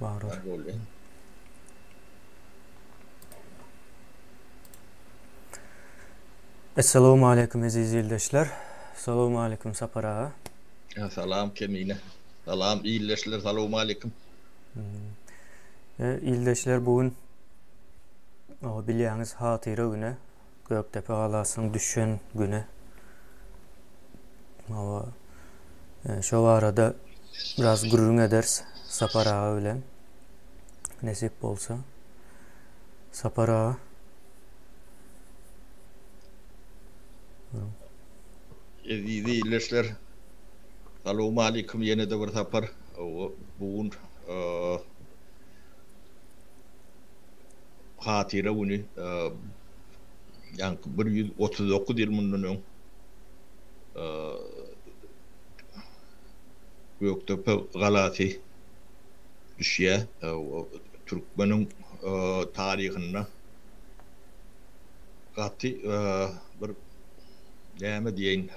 Barybir. Bolýar. Essalawmaleýkum eziz ildeşler. Salowmaleýkum Sapar aga. Salam Kemine. Salam ildeşler salowmaleýkum. E, ildeşler bu gün bilýäňiz hatyra güni. Gökdepe galasynyň düşen güni. Hawa. E, şo barada biraz gürrüň ederis Sapar aga bilen. Nesip bolsa. Sapar aga. Eziz ildeşler, salowmaleýkim ýene-de bir sapar. Bu gün e, Hatyra güni, ýaňky 139 ýyl mundan öň Gökdepe galasy düşýär. Türkmeniň taryhynda gaty bir näme diýeýin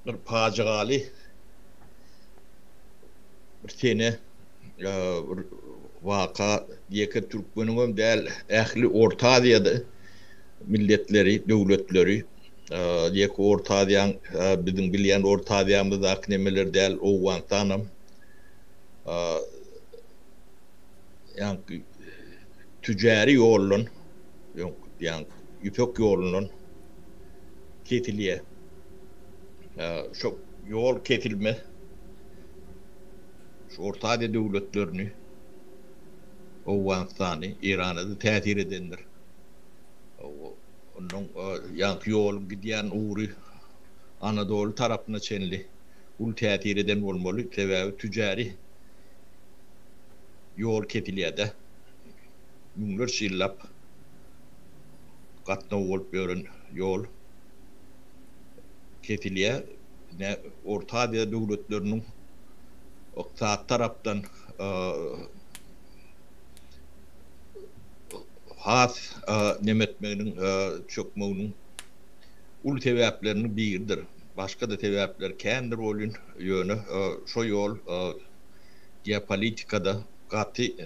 bir pajygaly bir sene bir waka ýeke türkmeniňem däl, ähli Orta Aziýada milletleri, döwletleri, ýeke Orta Aziýaň, biziň bilýän Orta Aziýamyzdaky nemeler däl, Owganystanam, ýaňky tüjäri ýoldan, ýaňky Ýüpek ýolundan kesilýär. Şo ýol kesilme Şu Orta Aziýa döwletlerini, Owganystany, Eýrana-da täsir edendir. Onnoň ýaňky ýoluň gidýän ugry Anadoly tarapyna çenli uly täsir eden bolmaly. Sebäbi tüjäri ýol kesilýär-de. Müňlerçe ýyllap gatnaw bolup ýören ýol kesilýär. Ine, Orta Aziýa döwletleriniň ykdysady tarapdan has neme etmeginiň, çökmeginiň uly sebäpleriniň biridir. Başga-da sebäpler kändir welin, ýöne şo ýol geopolitikada gaty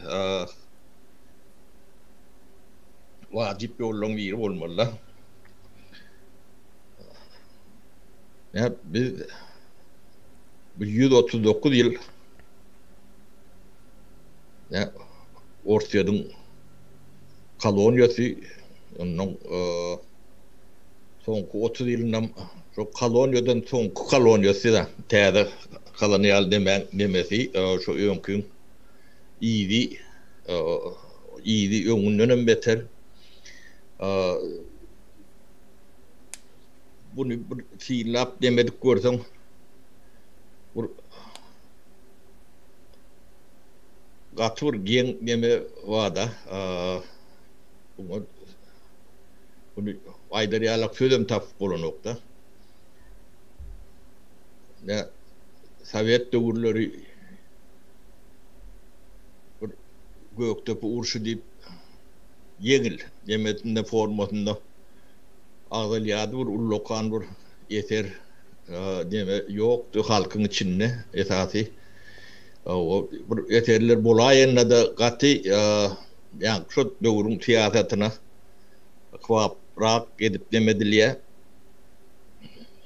wajyp ýollaryň biri bolmaly-da. Ýa biz bir 139 ýyl ýa Orsýetiň koloniýasy ondan soňky 30 ýylynam şo koloniýadan soňky koloniýasy da täze kolonial demäň nemesi şo öňkiň yzy yzy öňündenem beter Buny bir synlap demedik görseň bir gaty bir geň neme barda. Buňa buny aýdar ýalak sözem tapyp bolanokda. Ne sowet döwürleri bir Gökdepe urşy diýip ýeňil nemesinde formasynda Agzalýardy bir ullakan bir eser neme ýokdy halkyň içinde esasy bir eserler bolaýanda-da gaty ýaňky şo döwrüň syýasatyna kybaprak edip neme edilýär.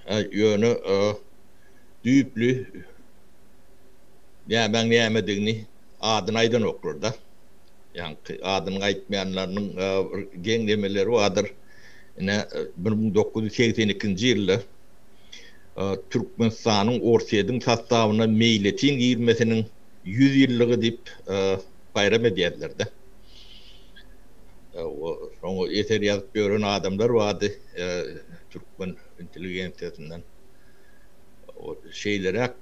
Ýöne düýpli nämäň nämedigini adyny aýdanoklar-da. Ýaňky adyny aýtmaýanlarynyň bir geň nemeleri bardyr. Ine, 1982-nji ýylda Türkmenistanyň Orsýetiň sostawyna meýletin girmesiniň 100 ýyllygy diýip baýram edýärler-de. Şoňa eser ýazyp ýören adamlar bardy türkmen intelligensiýasyndan. Şeýleräk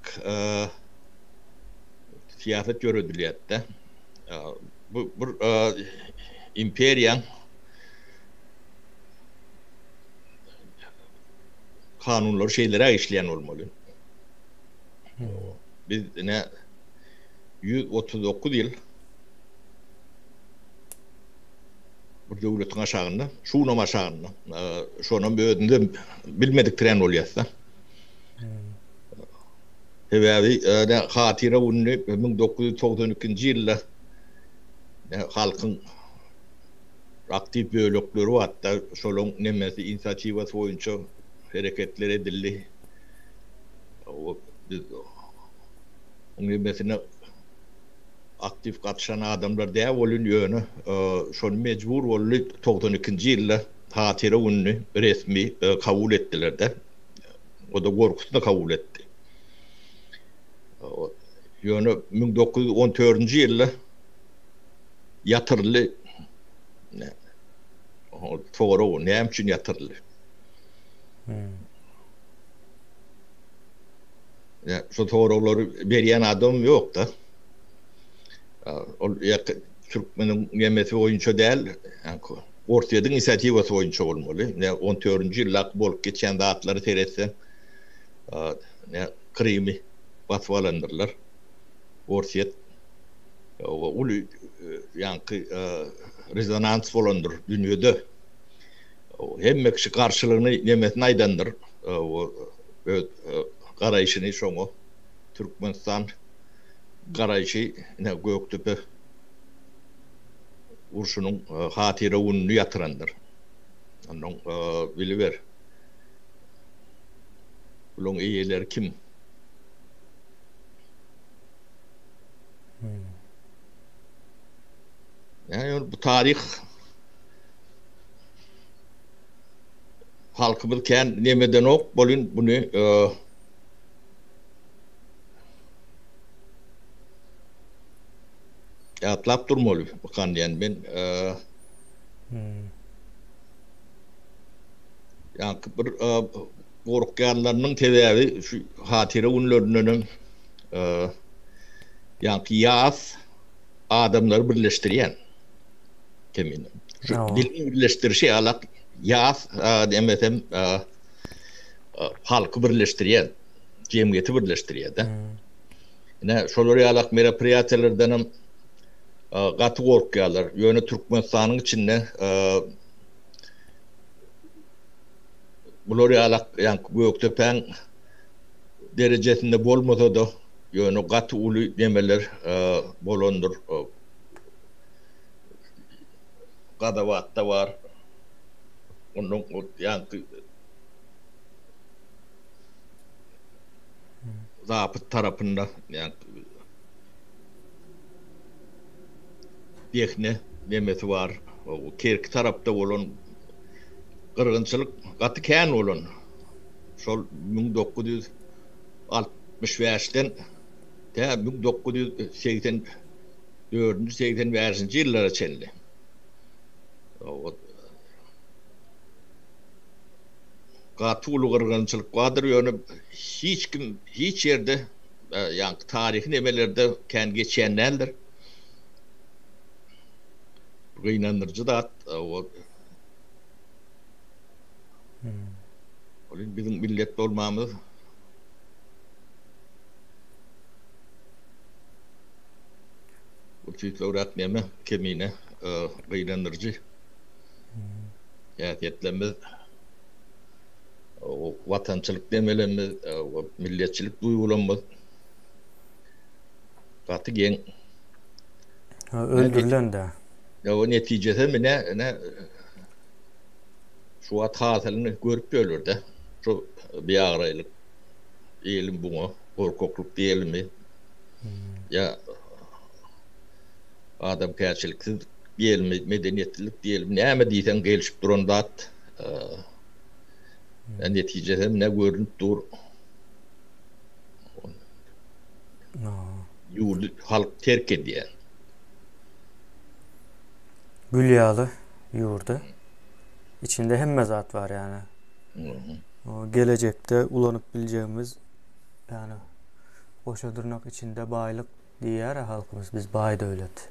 syýasat ýöredilýärdi-de. Bu bir imperiýaň kanunlary şeýleräk işleýän bolmaly. Biz ine 139 ýyl bir döwletiň aşagynda, şunam aşagynda, şonam özümizem bilmedik tren bolýas-da. Sebäbi Hatyra gününi 1992-nji ýylda halkyň aktiw bölekleri bardy-da, şolaryň nemesi, inisiatiwasy boýunça hereketler edildi. Biz oň nemesine aktiw gatyşan adamlar däl welin, ýöne şony mejbur boldy 92-nji ýylda Hatyra gününi resmi kabul etdiler-de. O-da gorkusyna kabul etdi. Ýöne 1914-nji ýylda ýatyryldy. Sorag näme üçin ýatyryldy? Ýa şu soraglary berýän adam ýok-da. Ol türkmeniň nemesi boýunça däl, Orsýetiň inisiatiwasy boýunça bolmaly. Ine, on dördünji ýyldaky bolup geçýän zatlary seretseň, ine, Krymy basyp alandyrlar. Orsýet uly ýaňky rezonans bolandyr dünýede. Hemme kişi garşylygyny nemesini aýdandyr. Öz garaýşyny şoňa Türkmenistan garaýşy ine Gökdepe urşunyň hatyra gününi ýatyrandyr. Onnoň biliber. Bulaň eýeleri kim? Ýa bu taryh halkymyz kän nemedenok bolyn buny ýatlap durmaly bykan diýen men ýaňky bir gorkýanlarynyň sebäbi şu hatyra günlerindenem ýaňky ýas adamlary birleşdirýän kemine. Şu diliň birleşdirişi ýalak ýas demesem halky birleşdirýän, jemgyýeti birleşdirýär-de. Ine, şolar ýalak meropriýatiýalardanam gaty gorkýarlar. Ýöne Türkmenistanyň içinde bular ýalak, ýaňky Gökdepäň derejesinde bolmasa-da, ýöne gaty uly nemeler bolandyr. Gazawatda bar. Ondan ýaňky Zapyt tarapynda ýaňky Dehne nemesi bar. Kerki tarapda bolan gyrgynçylyk gaty kän bolan. Şol 1965-den tä 1984-nji, 85-nji ýyllara çenli. Gaty uly gyrgynçylyk bardyr, ýöne hiç kim hiç ýerde ýaňky taryhy nemelerde kän geçýän däldir. Gynandyryjy zat. Ol biziň millet bolmamyz bu tüýtlewräk neme kemine gynandyryjy häsiýetlerimiz watançylyk demelerimiz, milletçilik duýgularymyz gaty geň. Öldürilen-dä. Ýa netijesem ine, ine şu wagt hasylyny görüp ýörler-de. Şu biabraýlyk diýelim buňa, gorkaklyk diýelimi ýa adamkärçiliksiz diýelimi, medeniýetlilik diýelimi, näme diýseň gelşip duran zat. Netijesem ne görünip dur. Ýurdy halk terk edýär. Gül ýaly ýurdy. Içinde hemme zat bar ýany. Gelejekde ulanyp biljegimiz ýany goşa dyrnak içinde baýlyk Diýýär-ä halkymyz, biz baý döwlet.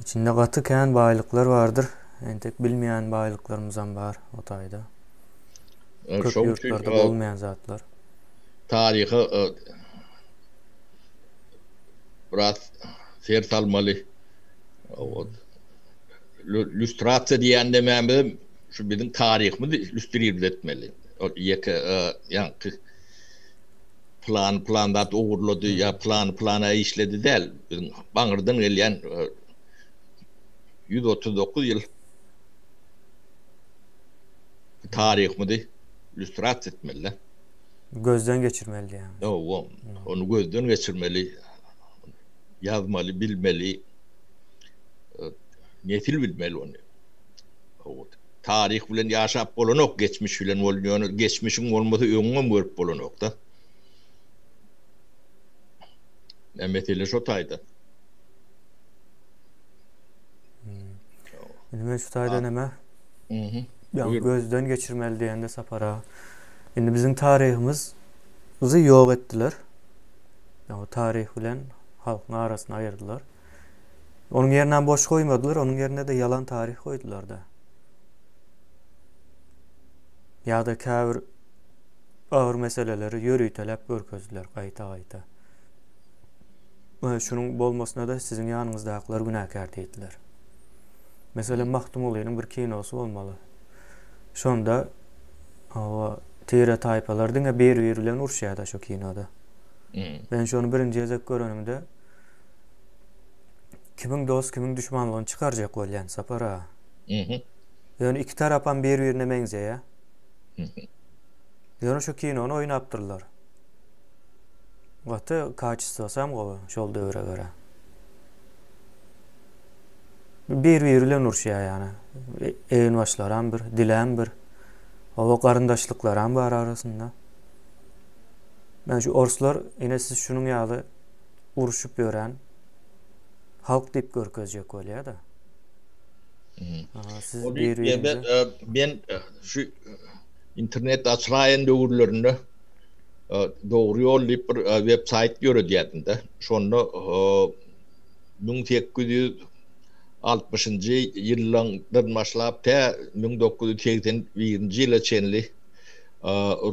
Içinde gaty kän baýlyklar bardyr. Entek bilmeýän baýlyklarymyzam bar o taýda. Köp ýurtlarda bolmaýan zatlar. Taryha biraz ser salmaly. Lýustrasiýa diýýän demämizem şu biziň taryhymyzy lýustrirlet etmeli. Ol ýeke ýaňky. Pylany pylan zat ogurlady ýa pylany pylana işledi däl. Biziň baňyrdan gelýän 139 ýyl taryhymyzy lýustrasiýa etmeli-de. Gözden geçirmeli diýýäňiz. Hawa, ony gözden geçirmeli, ýazmaly, bilmeli, nesil bilmeli ony. Hawa, taryh bilen ýaşap bolanok, geçmiş bilen bol, ýöne geçmişiň bolmasa öňüňem görüp bolanok-da. Ýa mesele şo taýda. Indi men şu taýda näme? Mhm. Ýa gözden geçirmeli diýende Sapar aga. Indi biziň taryhymyz yzy ýok etdiler. Ýa taryh bilen halkyň arasyny aýyrdylar. Onuň ýerinem boş goýmadylar, onuň ýerine-de ýalan taryh goýdular-da. Ýa-da käbir agyr meseleleri ýöriteläp görkezdiler gaýta-gaýta. Şunuň bolmasyna-da siziň ýanyňyzdakylar günäkär diýdiler. Meselem, Magtymgulynyň bir kinosy bolmaly. Şonda hawa, tire-taýpalar diňe bir-biri bilen uruşýar-da şo kinoda. Men şony birinji gezek görenimde kimiň dost, kimiň duşmanlygyny çykarjak bolýan Sapar aga. Ýöne iki tarapam bir-birine meňzeýär. Ýöne şu kinony oýnapdyrlar. Gaty kaçestwosam gowy şol döwre görä. Bir-biri bilen uruşýar ýany. Eginbaşlaram bir, dilem bir. Hawa garyndaşlyklaram bar arasynda. Men şu orslar ine siz şunuň ýaly uruşyp ýören halk diýip görkezjek bolýar-da. Siz bir-biriňize Men şu internet açylaýan döwürlerinde Dogry ýol diýip bir web saýt ýöredýärdim-de. Şonda 1860-njy ýyllardan başlap tä 1981-nji ýyla çenli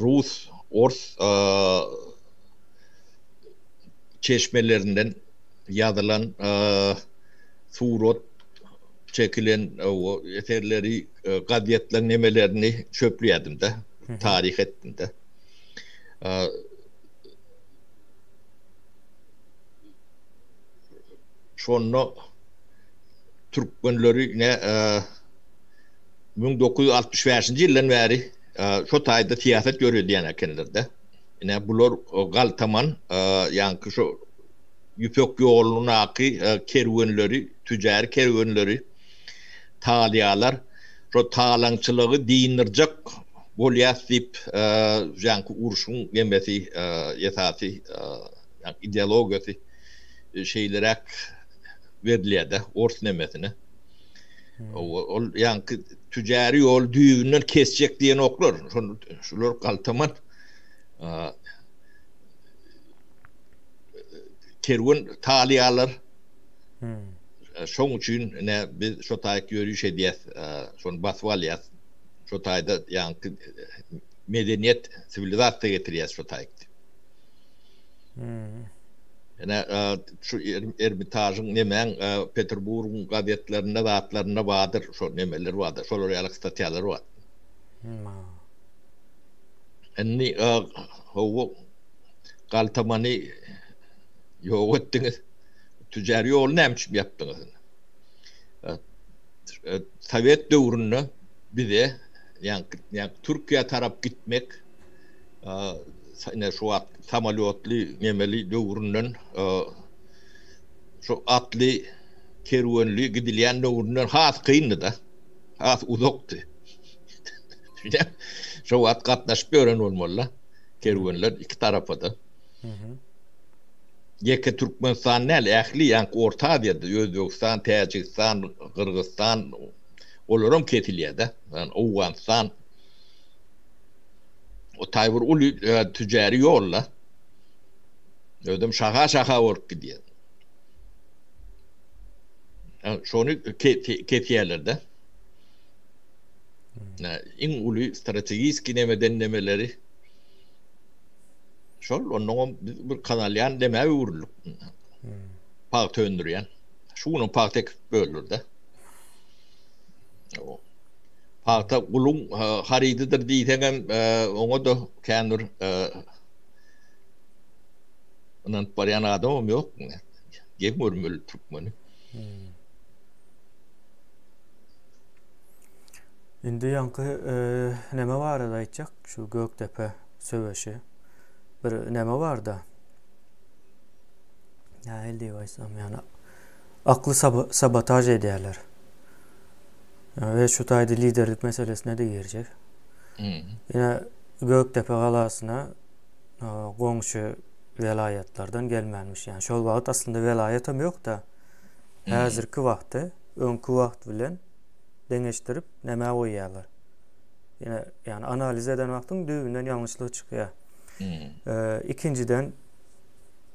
rus, ors çeşmelerinden ýazylan surat çekilen eserleri, gazetleriň nemelerini çöplýärdim-de, taryh etdim-de. Şonda türkmenleri ne 1965-nji ýyldan bäri şo taýda syýasat ýöredýän ekenler-de. Ine bular galtaman, ýaňky şo Ýüpek ýolundaky kerwenleri, tüjäri kerwenleri talýarlar. Şo talaňçylygy dyndyryjak bolýas diýip, ýaňky urşuň nemesi, esasy ideologiýasy şeýleräk berilýär-de, ors nemesine. Ol ýaňky tüjäri ýoly düýbünden kesjek diýenoklar. Şular galtaman. Kerwen talýarlar. Şoň üçin ine biz şo taýyk ýöriş edýäs, şony basyp alýas. Şo taýda ýaňky medeniýet, siwilizasiýa getirýäs şo taýyk diýip. Ine şu Ermitažyň nemäň Peterburgyň gazetlerinde zatlarynda bardyr şo nemeler bardyr, şolar ýaly statýalar bar. Indi hawa galtamany ýok etdiňiz. Tüjär ýoly näme üçin ýapdyňyz indi? Sowet döwründe bize ýaňky Türkiýä tarap gitmek ine şu wagt samolýotly nemeli döwründen şu atly kerwenli gidilýän döwründen has kyndy-da. Has uzakdy. Şo wagt gatnaşyp ýören bolmaly-da. Kerwenler iki tarapa-da. Ýeke Türkmenistan däl, ähli ýaňky Orta Aziýada, Özbegistan, Täjigistan, Gyrgyzystan, olaram kesilýär-de. Owganystan. O taý bir uly tüjäri ýol-da. Özem şaha-şaha bolup gidýär. Şony kesýärler-de. Iň uly strategiki nemeden nemeleri şol onnoňam biz bir kanalýan demä öwrüldik. Pagta öndürýän. Şu günüm pagta ekip böldürde. Pagta guluň harydydyr diýseňem oňa-da kän bir. Ynanyp barýan adamam ýok muňa. Geň görmeli türkmeni. Indi ýaňky neme barada aýtjak, şu Gökdepe söweşi. Bir neme barda. Nähili diýip aýtsam, ýagny akly sabotaž edýärler. We şu taýda liderlik meselesine-de girjek. Ine Gökdepe galasyna goňşy welaýatlardan gelmänmiş. Ýagny şol wagt aslynda welaýatam ýok-da. Häzirki wagty öňki wagt bilen deňeşdirip nämä goýýarlar. Ýene ýagny analiz eden wagtyň düýbünden ýalňyşlyk çykýar. Ikinjiden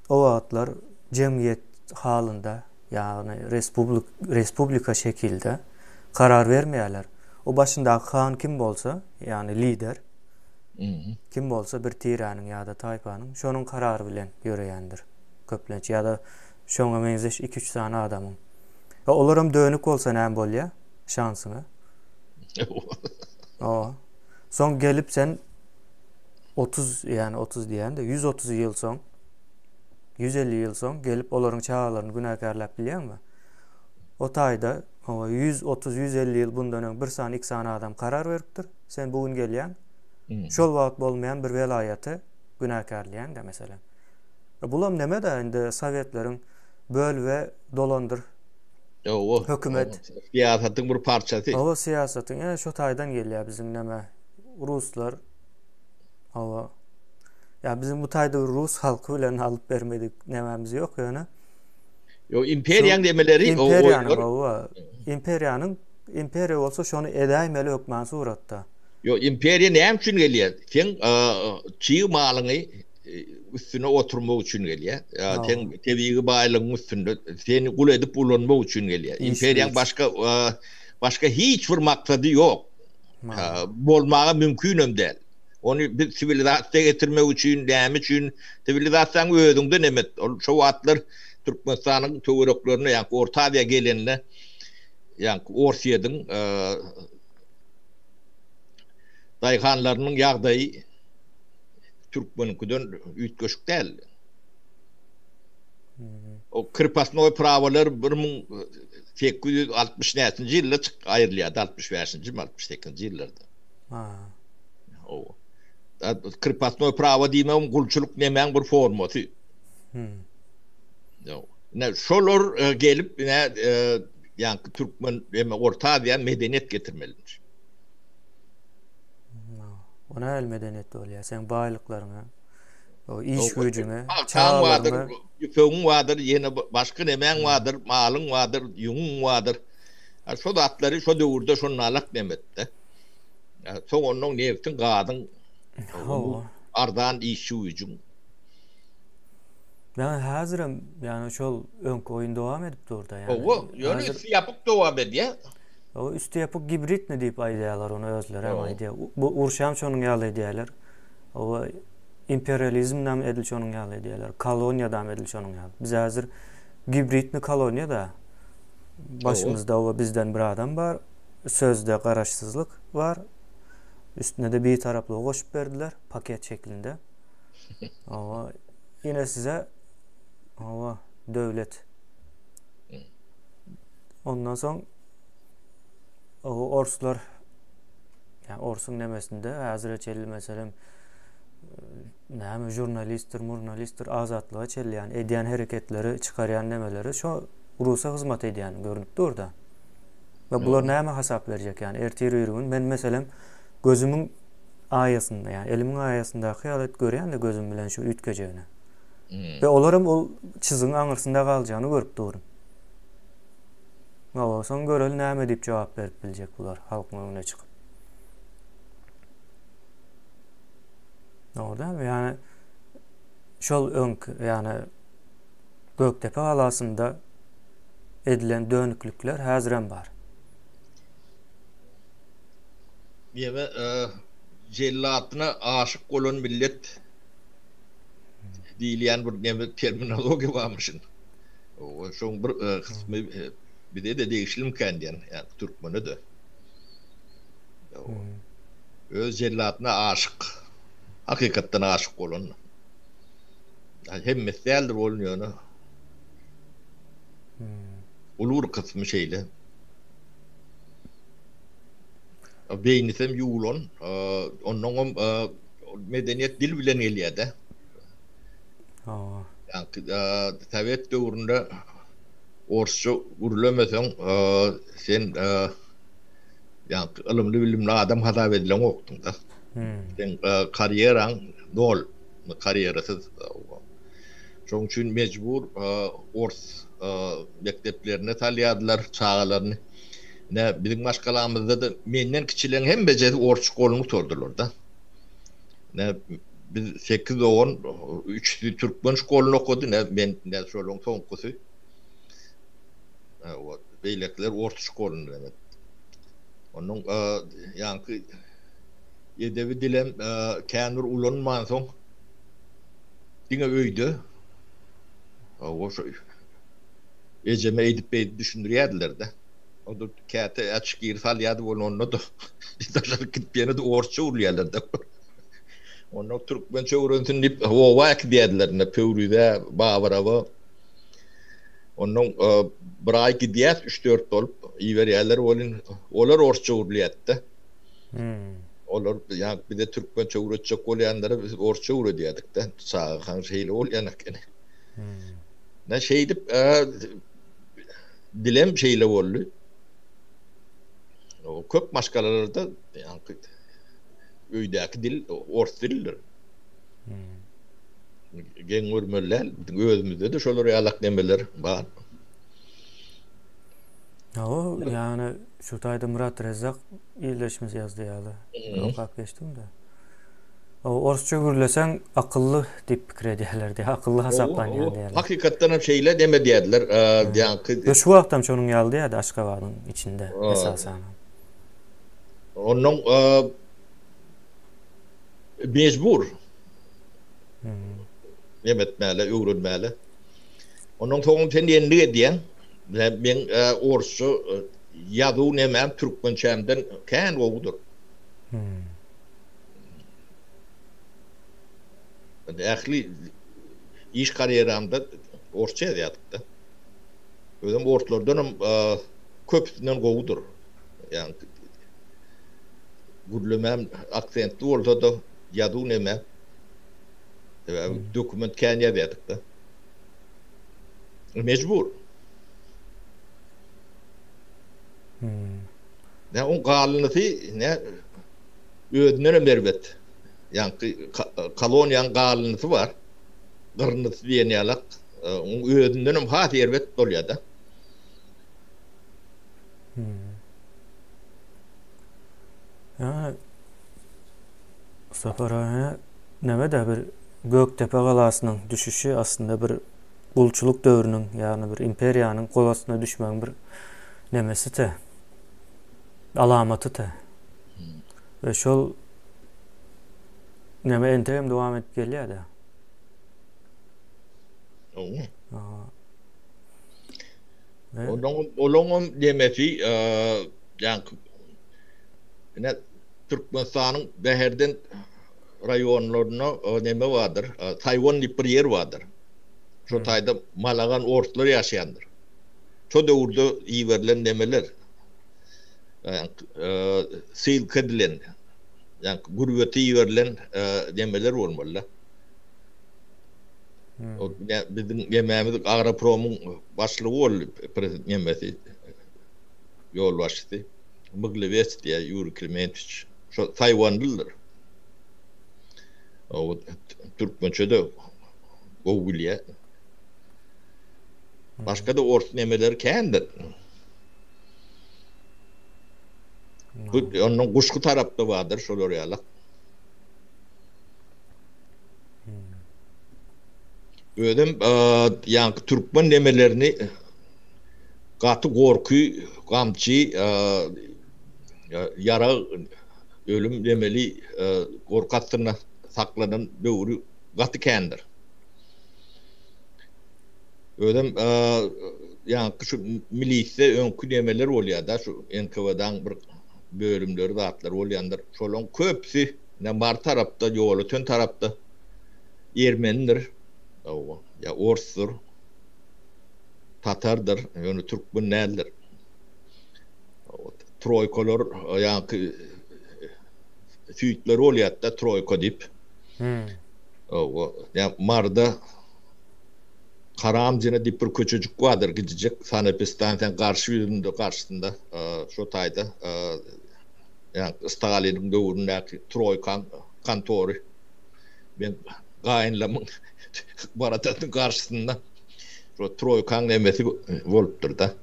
o wagtlar jemgyýet halynda, ýagny respublik respublika şekilde karar bermeýärler. O başyndaky han kim bolsa, ýagny lider kim bolsa bir tiräniň ýa-da taýpanyň şonuň karary bilen ýöreýändir köplenç ýa-da şoňa meňzeş iki-üç sany adamyň. E olaram dönük bolsa näme bolýar? Şansyňa. O. Soň gelip sen 30 ýani 30 diýende 130 ýyl soň 150 ýyl soň gelip olaryň çagalaryny günäkärläp bilýäňmi? O taýda 130-150 ýyl bundan öň bir sany, iki sany adam karar beripdir. Sen bu gün gelýäň. Şol wagt bolmaýan bir welaýaty günäkärleýäň-de meselem. E, bulam neme-de indi sowetleriň böl we dolandyr. Hawa. Hökümet. Syýasatyň bir parçasy. Hawa, syýasatyň. Ýa şo taýdan gelýär biziň neme ruslar. Hawa. Ýa biziň bu taýda rus halky bilen alyp bermedik nemämiz ýok ýöne. Ýok, imperiýaň nemeleri, imperiýanyň hawa. Imperiýanyň imperiýa bolsa şony edäýmeli hökman suratda. Ýok, imperiýa näme üçin gelýär? Seň çig malyňy üstüne oturmak üçin gelýär. Seň tebigy baýlygyň üstünde seni gul edip ulanmak üçin gelýär. Imperiýaň başga başga hiç bir maksady ýok. Bolmaga mümkinem däl. Ony biz siwilizasiýa getirmek üçin, näme üçin? Siwilizasiýaň özüňde neme? Ol şo wagtlar Türkmenistanyň töwereklerine, ýa Orta Aziýa gelende, ýa Orsýetiň daýhanlarynyň ýagdaýy türkmeniňkiden üýtgeşik däl. O krepostnoý prawalar 1860 näçinji ýylda çyk aýrylýardy, 65-nji, 68-nji ýyllarda. Ha. O. Krepostnoý prawa diýmegem gulçulyk nemäň bir formasy. Hmm. Ýok. Ine şolar e, gelip ine e, ýaňky türkmen eme Orta Aziýa medeniýet getirmelimiş. O nähili medeniýet bolýar? Seň baýlyklaryňa, o iş güýjüňe, çagalaryňa. Ýüpegiň bardyr, ýene başga nemäň bardyr, malyň bardyr, ýüňüň bardyr. Şo zatlary şo döwürde şonalak nemetdi. Soň onnoň nebtiň, gazyň, arzan işçi güýjüň. Ýa häzirem ýani şol öňki oýun dowam edip dur-da ýani. Hawa, ýöne üsti ýapyk dowam edýär. Hawa, üsti ýapyk gibridni diýip aýdýarlar ony özleri hem aýdýar. Bu urşam şonuň ýaly edýärler. Hawa, imperializmdem edil şonuň ýaly edýärler. Koloniýadam edil şonuň ýaly. Biz häzir gibridni koloniýada. Başymyzda hawa bizden bir adam bar. Sözde garaşsyzlyk bar. Üstüne-de bitaraplygy goşup berdiler paket şeklinde. Hawa, ine size hawa döwlet. Ondan soň o orslar ýa orsuň nemesinde häzire çenli meselem näme žurnalistdir, murnalistdir azatlyga çenli ýani edýän hereketleri, çykarýan nemeleri şo rusa hyzmat edýän görnüp dur-da. We bular näme hasap berjek ýani ertir bir gün men meselem gözümiň aýasynda ýani elimiň aýasyndaky ýaly et görýän-de gözüm bilen şu üýtgejegini. Hmm. We olaram ol çyzygyň aňyrsynda galjagyny görüp durun. Hawa, soň göreli näme diýip jogap berip biljek bular halkyň öňüne çykyp. Dogry dälmi? Ýani şol öňki, ýani Gökdepe galasynda edilen dönüklikler häzirem bar. Ýene jellatyna aşyk bolan millet diýilýän bir neme terminologiýa barmyşyn. Şoň bir kysmy bize-de degişlimikän diýen, ýa türkmene-de. Öz jellatyna aşyk, hakykatdan aşyk bolan. Hemmesi däldir ol ýöne. Uly bir kysmy şeýle. Beýnisem ýuwlan, onnoňam medeniýet dil bilen gelýär-de. Hawa. Ýaňky sowet döwründe orsça gürlemeseň, sen ýaňky ylymly-bilimli adam hasap edileňokdyň-da. Seň karýeraň nol, karýerasyz. Şonuň üçin mejbur ors mekdeplerine salýardylar çagalaryny. Ine, biziň maşgalamyzda-da menden kiçileň hemmejesi ors şkoluny gutardylar-da. Ine, biz sekiz dogan, üçüsi türkmen şkoluny okady, ine, men ine şolaryň soňkusy. Beýlekiler ors şkoluny ine. Onuň ýaňky edebi dilem kän bir ulanmansoň, diňe öýde, hawa, şo ejeme eýdip-beýdip düşündirýärdiler-de. O-da käte açyk ýeri salýardy welin, onda-da daşaryk gidip ýene-de orsça gürleýärler-de. Onda türkmençe öwrensin diýip, oba äkidýärdiler, indi Pöwrüzä, Babyraba. Ondan bir aý gidýäs, üç-dört bolup iberýärler welin, olar orsça gürleýärdi-de. Olar ýa bize türkmençe öwretjek bolýanlara biz orsça öwredýärdik-de. Çagakaň şeýle bolýan ekeni. Ine şeýdip dilem şeýle boldy. Köp maşgalalarda ýaňky öýdäki dil ors dilidir. Geň görmeli däl. Biziň özümizde-de şolar ýalak nemeler bar. Hawa, ýagny şu taýda Myrat Rezzak ildeşimiz ýazdy ýaly. Okap geçdim-de. Orsça gürleseň akylly diýip pikir edýärler diýýär. Akylly hasaplanýar diýýärler. Hakykatdan hem şeýle neme diýýärdiler. Ýaňky Şu wagtam şonuň ýaly diýýärdi Aşgabadyň içinde esasan. Ondan mejbur neme etmäli, öwrenmäli. Ondan soň sen endik edýäň. Meň orsça ýazuw nemäm türkmençämden kän gowudyr. Ähli iş karýeramda orsça ýazýardyk-da. Özem orslardanam köpüsinden gowudyr. Ýagny gürlemäm aksentli bolsa-da ýazuw neme. Sebäbi dokument kän ýazýardyk-da. Mejbur. Ne oň galynysy ne özündenem erbet. Ýaňky koloniýaň galynysy bar. Gyrnysy diýen ýalak. Oň özündenem has erbet bolýar-da. Ýa Sapar aga näme-de bir Gökdepe galasynyň düşüşi aslynda bir gulçulyk döwrüniň, ýagny bir imperiýanyň gol astyna düşmegiň bir nemesi-te, alamaty-te. We şol neme entegem dowam edip gelýär-de. Onuň olaňam nemesi, ýaňky ine Türkmenistanyň Bäherden raýonlarynda neme bardyr, Taýwan diýip bir ýer bardyr. Şo taýda malagan orslar ýaşaýandyr. Şo döwürde iberilen nemeler, ssylka edilen, ýaňky gürbete iberilen nemeler bolmaly-da. Biziň nemämiz Agropromyň başlygy boldy, prezident nemesi, ýolbaşçysy. Myglewets diýýär, Ýuriý Klementowiç. Şo taýwanlydyr. O türkmençe-de gowy bilýär. Başga-da ors nemeleri kändir. Bu ondan Guşgy tarapda bardyr şolar ýaly. Özem ýaňky türkmen nemelerini gaty gorky, gamçy, ýarag, ölüm nemeli gorky astynda saklanan döwri gaty kändir. Özem ýaňky şu milisde öňki nemeler bolýar-da, şu NKWD-nyň bir bölümleri zatlar bolýandyr. Şolaryň köpüsi ine Mary tarapda, Ýolöten tarapda ermenidir. Hawa, ýa orsdur, tatardyr, ýöne türkmen däldir. Troýkalar ýaňky süýtleri bolýar-da, troýka diýip. Hawa, ýa Maryda Karamzina diýip bir köçejik bardyr, gijijek sanepistansiýanyň garşy ýüzünde, garşysynda, şo taýda ýaňky Staliniň döwründäki troýkaň kontory. Men gaýynlamyň baradasynyň garşysynda şo troýkaň nemesi bolupdyr-da.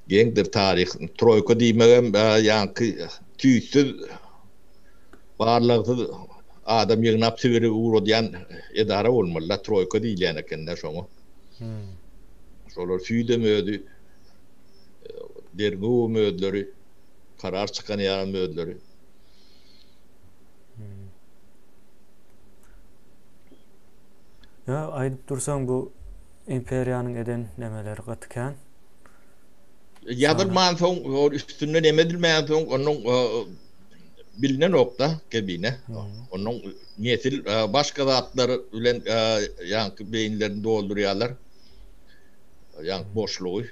Geňdir taryh. Troýka diýmegem ýaňky tüýsüz, barlagsyz adam ýygnap Sibire ugradýan edara bolmaly-da. Troýka diýilýän eken-dä şoňa. Şolar süýdem özi, derňewem özleri, karar çykanýanam özleri. Ýa aýdyp dursaň bu imperiýanyň eden nemeleri gaty kän. Ýazylmansoň, ol üstünde neme edilmänsoň, onuň bilinenok-da kebine. Onuň nesil başga zatlar bilen ýaňky beýinlerini doldurýarlar. Ýaňky boşlugy.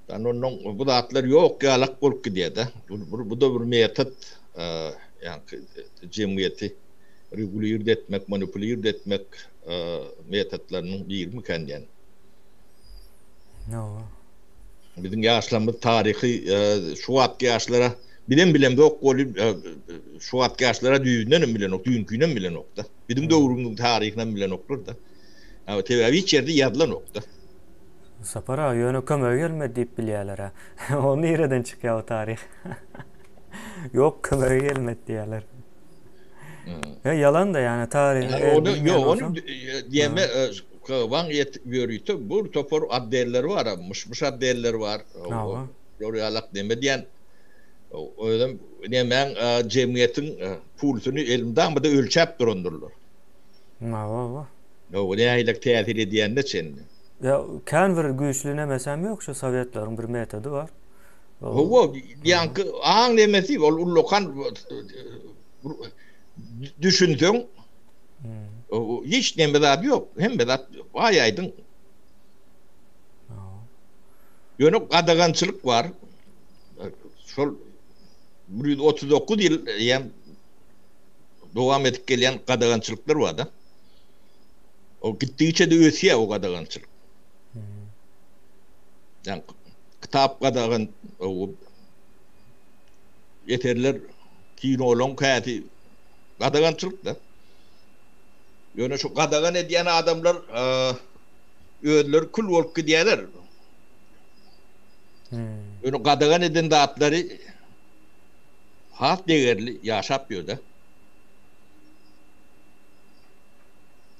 Ýani onnoň bu zatlar ýok ýalak bolup gidýär-de. Bu-da bir metod. Ýaňky jemgyýeti regulird etmek, manipulird etmek metodlarynyň birimikä diýen. Hawa. Biziň ýaşlarymyz taryhy şu wagtky ýaşlara bizem bilemzok welin şu wagtky ýaşlara düýbündenem bilenok, düýnkünem bilenok-da. Biziň döwrümiziň taryhynam bilenoklar-da. Sebäbi hiç ýerde ýazylanok-da. Sapar aga ýöne kömege gelmedi diýip bilýärler-ä. O nireden çykýar o taryh? Ýok kömege gelmedi diýýärler. Ýa ýalan-da ýani taryhy eger Ony ýok ony diýeme KGB-nyň ýörite bir topar otdelleri bar, myş-myş otdelleri bar. Olar ýalak neme diýen özem nemäň jemgyýetiň pulsuny elmydama-da ölçäp durandyrlar. Hawa. Hawa nähili täsir edýänine çenli. Ýa kän bir güýçli nemesem ýok şu sowetleriň bir metody bar. Hawa, ýaňky aň nemesi ol ullakan düşünseň hiç neme zady ýok. Hemme zat baý aýdyň. Ýöne gadagançylyk bar. Şol 139 ýyl eýýäm dowam edip gelýän gadagançylyklar bar-da. O gitdigiçe-de ösýär o gadagançylyk. Ýa kitap gadagan, o eserler, kinolaryň käsi gadagançylyk-da. Ýöne şu gadagan edýän adamlar özleri kül bolup gidýärler. Ýöne gadagan eden zatlary has degerli ýaşap ýör-de.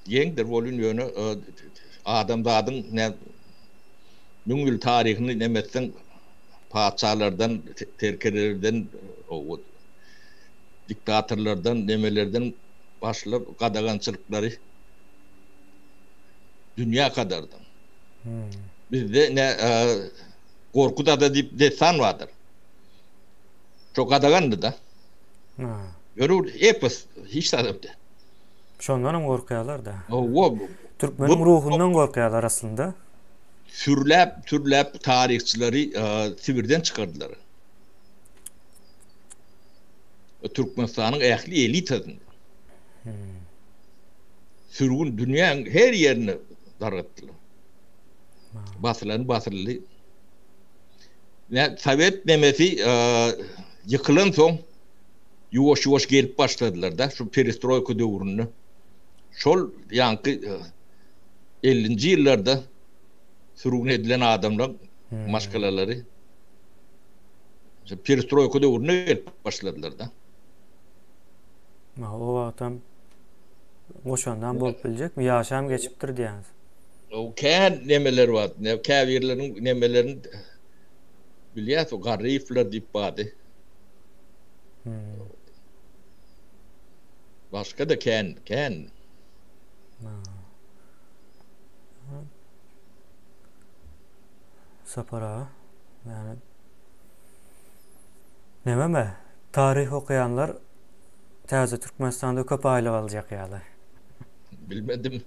Geňdir welin ýöne adamzadyň nä müň ýyl taryhyny neme etseň patyşalardan, serkerdelerden, diktatorlardan, nemelerden başlap gadagançylyklary dünýä kadardyr. Bizde nä Gorkut ata diýip dessan bardyr. Şo gadagandy-da. Ýöne ol epos, hiç zat däl. Şondanam gorkýarlar-da. Hawa. Türkmeniň ruhundan gorkýarlar aslynda. Sürläp, sürläp taryhçylary Sibirden çykardylar. Türkmenistanyň ähli elitasyny. Sürgün dünýäň her ýerine dargatdylar. Basylan basyldy. Nä sowet nemesi ýykylan soň ýuwaş-ýuwaş gelip başladylar-da şu perestroýka döwründe. Şol ýaňky ellinji ýyllarda sürgün edilen adamlaryň maşgalalary şu perestroýka döwründe gelip başladylar-da. O wagtam goşandam bolup biljekmi? Ýaşam geçipdir diýýäňiz. Kän nemeler bar. Käbirleriniň nemelerini bilýäs, Garryýewler diýip bardy. Başga-da kän, kän. Sapar aga, ýani nememe, taryh okaýanlar täze Türkmenistanda köp aýlyk aljak ýaly. Bilmedim.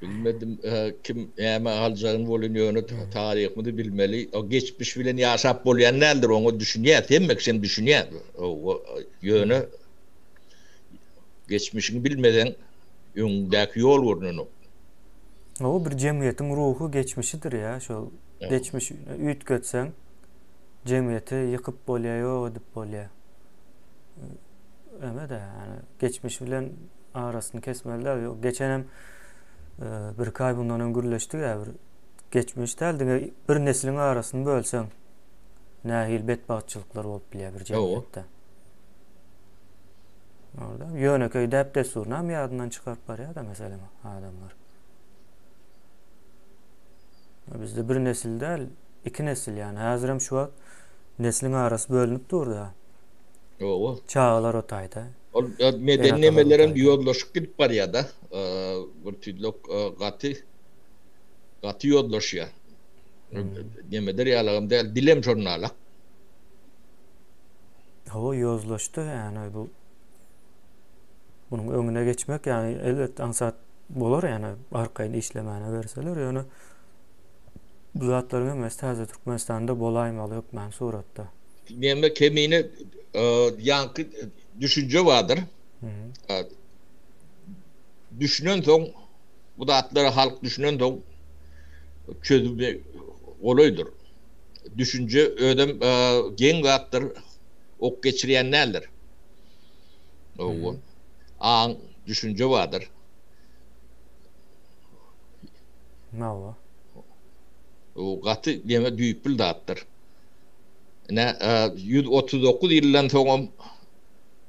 Bilmedim kim näme aljagyny welin ýöne taryhymyzy bilmeli. O geçmiş bilen ýaşap bolýan däldir oňa düşünýäs hemme kişem düşünýär. Ýöne geçmişiňi bilmeseň öňüňdäki ýol görnenok. O bir jemgyýetiň ruhy geçmişidir ýa şol geçmiş üýtgetseň jemgyýeti ýykyp bolýar ýok edip bolýar. Eme-de ýani geçmiş bilen arasyny kesmeli däl. Ýok, geçenem birki aý bundan öň gürleşdik ýa bir geçmiş däl, diňe bir nesliň arasyny bölseň nähili betbagtçylyklar bolup bilýär bir jemgyýetde. Orada ýönekeý däp-dessuryny hem ýadyndan çykaryp barýar-da meselem adamlar. Bizde bir nesil däl, iki nesil ýani häzirem şu wagt nesliň arasy bölünip dur-da. Hawa. Çagalar o taýda. Ol medeni nemelerem ýozlaşyp gidip barýar-da. Bir tüýdlek gaty gaty ýozlaşýar. Nemedir ýalagam däl, dilem şonda-la. Hawa, ýozlaşdy. Ýani bu bunuň öňüne geçmek ýani elbetde aňsat bolar ýani arkaýyn işlemäne berseler, ýöne bu zatlaryň hemmesi täze Türkmenistanda bolaýmaly hökmany suratda. Neme kemine ýaňky düşünje bardyr. Düşünen soň bu zatlara halk düşünen soň çözümi golaýdyr. Düşünje özem geň zatdyr, ok geçirýän däldir. Hawa. Aň, düşünje bardyr. Hawa. O gaty neme düýpli zatdyr. Ine, 139 ýyldan soňam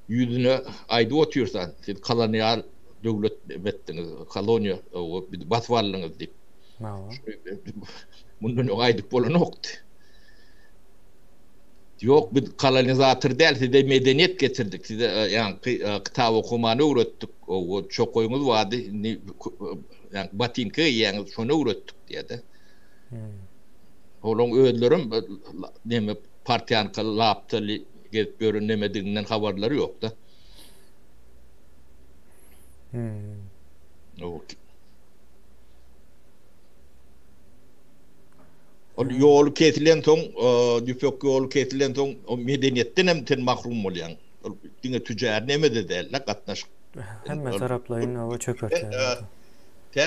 ýüzüne aýdyp otyrsa, siz kolonial döwlet etdiňiz, koloniýa, bizi basyp aldyňyz diýip. Mundan öň aýdyp bolanokdy. Ýok, biz kolonizator däl, size medeniýet getirdik, size ýaňky kitap okamany öwretdik, çokaýyňyz bardy, indi ýaňky botinka geýýäňiz, şony öwretdik diýýär-de. Olaň özlerem neme partýanka laptaly gezip ýören nemediginden habarlary ýok-da. Ol ýoly kesilensoň, ýüpek ýoly kesilensoň, o medeniýetden hem sen mahrum bolýaň. Ol diňe tüjär neme-de däl-de, gatnaşyk. Hemme taraplaýyn oba çökertýär. Tä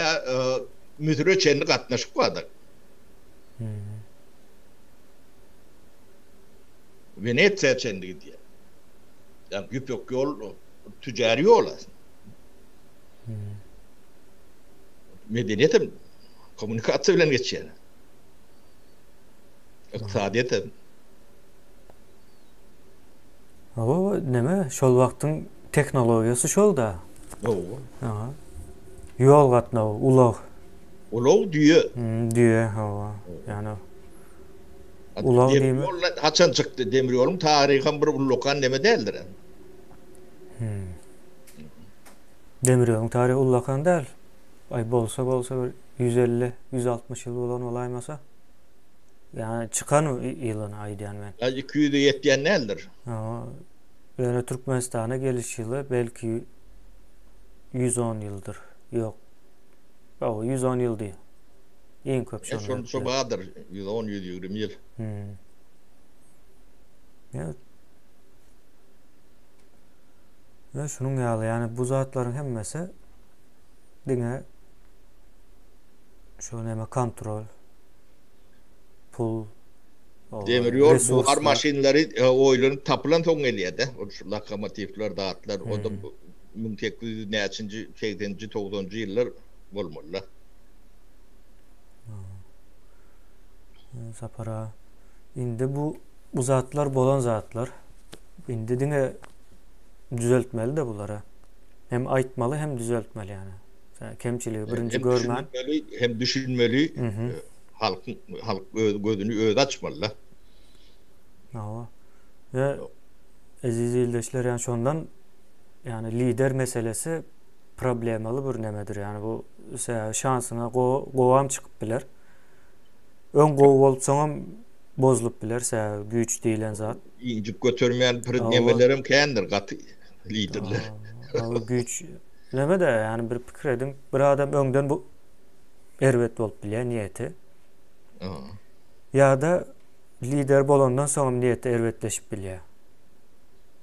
Müsüre çenli gatnaşyk bardyr. Wenesiýa çenli gidýär. Ýagny ýüpek ýol tüjäri ýol aslynda. Medeniýet hem kommunikasiýa bilen geçýär. Ykdysadyýet hem. Hawa, neme, şol wagtyň tehnologiýasy şol-da. Hawa. Aha. Ýol gatnawy, ulag. Ulag düýe. Düýe, hawa. Ýagny ulag diýmek. Demir ýol haçan çykdy? Demir ýoluň taryhy hem bir ullakan neme däldir. Demir ýoluň taryhy ullakan däl. Aý bolsa bolsa bir 150, 160 ýyl bolan bolaýmasa. Ýagny çykan ýylyny aýdýan men. Aý 200-e ýetýän däldir. Hawa. Ýöne Türkmenistana geliş ýyly belki 110 ýyldyr. Ýok. Hawa, 110 ýyl diý. Iň köp şonda. Şonça bardyr. 110, 120 ýyl. Hmm. Ýa. We şunuň ýaly, ýagny bu zatlaryň hemmesi diňe şu näme kontrol, pul, Demir ýol buhar maşynlary e, oýlanyp tapylan soň gelýär-de. Ol şu lokomotiwler, zatlar, o da 1800 näçinji, 80-nji, 90-njy ýyllar bolmaly-da. Sapar aga, indi bu bu zatlar bolan zatlar. Indi diňe düzeltmeli-de bulary. Hem aýtmaly, hem düzeltmeli ýani. Kemçiligi birinji Hem görmän. düşünmeli, hem düşünmeli. Halkyň halk öz gözüni özi açmaly-da. Hawa. We eziz ildeşler ýani şondan ýani lider meselesi problemaly bir nemedir. Ýani bu şansyňa gowam çykyp biler. Öň gowy bolup soňam bozulyp biler sebäbi güýç diýlen zat. Injik götermeýän bir nemelerem kändir gaty liderler. Hawa güýç neme-de ýani bir pikir ediň bir adam öňden bu. erbet bolup bilýär niýeti. Ýa-da lider bolandan soňam niýeti erbetleşip bilýär.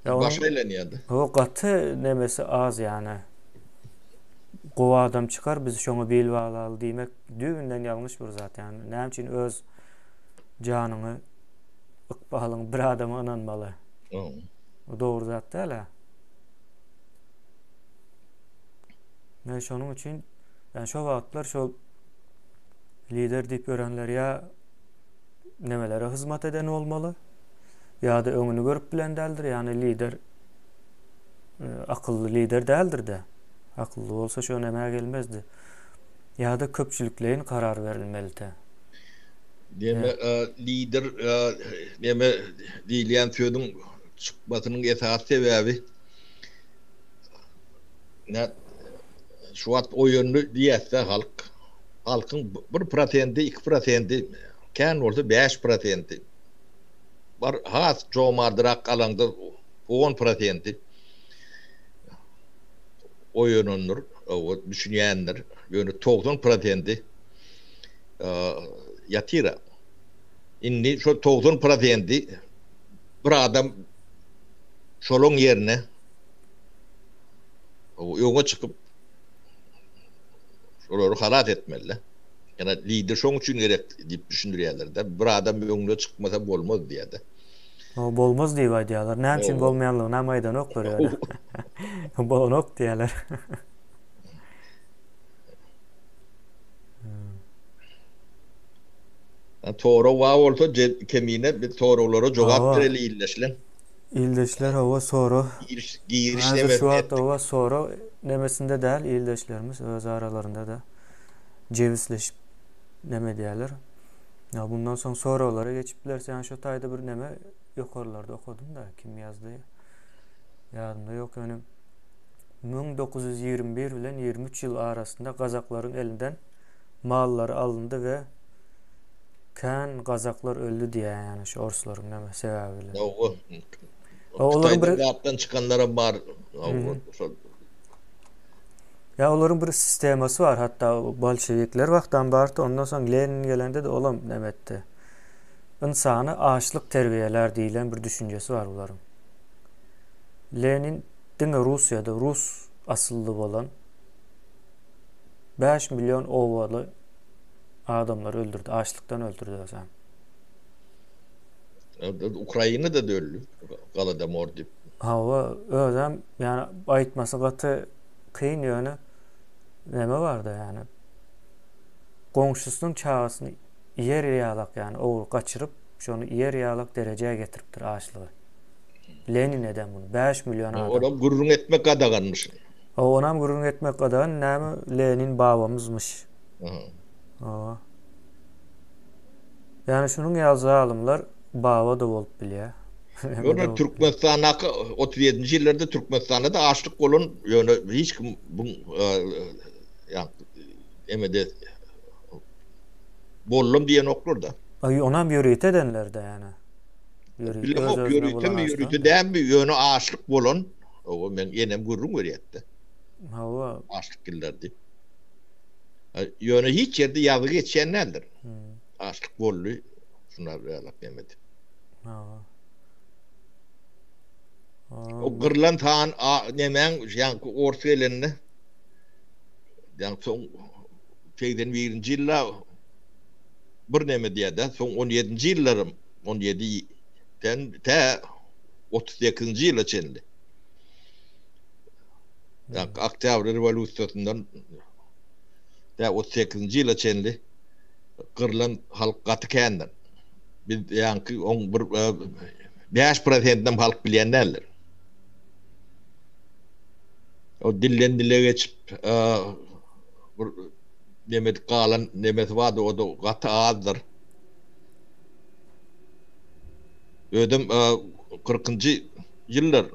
Baş aýlanýar-da. Hawa, gaty nemesi az ýany. Gowy adam çykar, biz şoňa bil baglaly diýmek düýbünden ýalňyş bir zat ýany. Näme üçin öz janyňy, ykbalyňy bir adama ynanmaly? Bu dogry zat däl-ä. Men şonuň üçin ýani şo wagtlar şol lider diýip ýörenler ýa nemelere hyzmat eden bolmaly ýa-da öňüni görüp bilen däldir, ýagny lider e, akylly lider däldir-de. Akylly bolsa şo nämä gelmezdi. Ýa-da köpçülikleýin karar berilmelidi. Neme e, lider e, neme diýilýän sözüň çykmasynyň esasy sebäbi Nä şu wagt oýandy diýäsde halk. Halkyň bir prosendi, iki prosendi, kän bolsa bäş prosendi. Bar has jomardyrak alaňda on prosendi oýanandyr, düşünýändir. Ýöne 90 prosendi ýatyr. Indi şo 90 prosendi bir adam şolaň ýerine öňe çykyp şolary halas etmeli. Ýa lider şoň üçin gerek diýip düşündirýärler-de. Bir adam öňde çykmasa bolmaz diýýär-de. O bolmaz diýip aýdýarlar. Näme üçin bolmaýanlygyny hem aýdanoklar ýöne. Bolanok diýýärler. Sorag bar bolsa kemine biz soraglara jogap bereli ildeşler. Ildeşler hawa sorag. Giriş giriş Häzir şu nemesini wagt etdik. hawa sorag nemesinde däl ildeşlerimiz öz aralarynda-da jebisleşip neme edýärler. Ýa bundan soň soraglara geçip bileris. Ýani şu taýda bir neme ýokarlarda okadym-da kim ýazdy ýadymda ýok ýöne 1921 bilen 23 ýyl arasynda gazaklaryň elinden mallary alyndy we Kän gazaklar öldi diýýär ýani şu orslaryň näme sebäbi bilen. Hawa. Olaryň bir zatdan çykanlaram bar. Hawa, şol. Ýa olaryň bir sistemasy bar, hatda bolşewikler wagtam bardy, ondan soň Lenin gelende-de olam näme etdi. Ynsany açlyk terbiýelär diýlen bir düşünjesi bar bularyň. Lenin diňe Russiýada rus asylly bolan 5 million obaly Adamlary öldürdi, açlykdan öldürdi özem. Ukrainada da öldü. Galadomor diýip. Hawa, özem ýani aýtmasy gaty kyn ýöne näme barda ýani. Goňşusynyň çagasyny iýer ýalak ýani ogry gaçyryp, şony iýer ýalak derejä getiripdir açlygy. Lenin eden muny. 5 million adam. Olam gürrüň etmek gadaganmyş. Hawa, onam gürrüň etmek gadagan. Näme Lenin babamyzmyş. Hawa. Ýani şunuň ýaly zalymlar baba-da bolup bilýär. Ýöne Türkmenistandaky 37-nji ýyllarda Türkmenistanda-da açlyk bolan, ýöne hiç kim bu ýa emede boldum diýenoklar-da. Aý, onam ýörite edenler-de ýani. Bilemok, ýöritemi, ýörite dälmi, ýöne açlyk bolan, hawa, meň enem gürrüň berýärdi. Hawa. Açlyk ýyllary diýip. Ýöne hiç ýerde ýazgy geçýän däldir. Açlyk boldy, şunlar ýalak nemedi. Hawa. O gyrlan san nemäň ýaňky ors gelende ýaňky soň 81-nji ýylda bir neme diýýär-de, soň 17-nji ýyllaram 17 den tä 38-nji ýyla çenli. Ýaňky Oktýabr rewolýusiýasyndan tä 38-nji ýyla çenli gyrlan halk gaty kändir. Biz ýaňky oň bir 5 prosentinem halk bilýän däldir. O dilden dile geçip bir nemedik galan nemesi bardy, o da gaty azdyr. Özem 40-njy ýyllar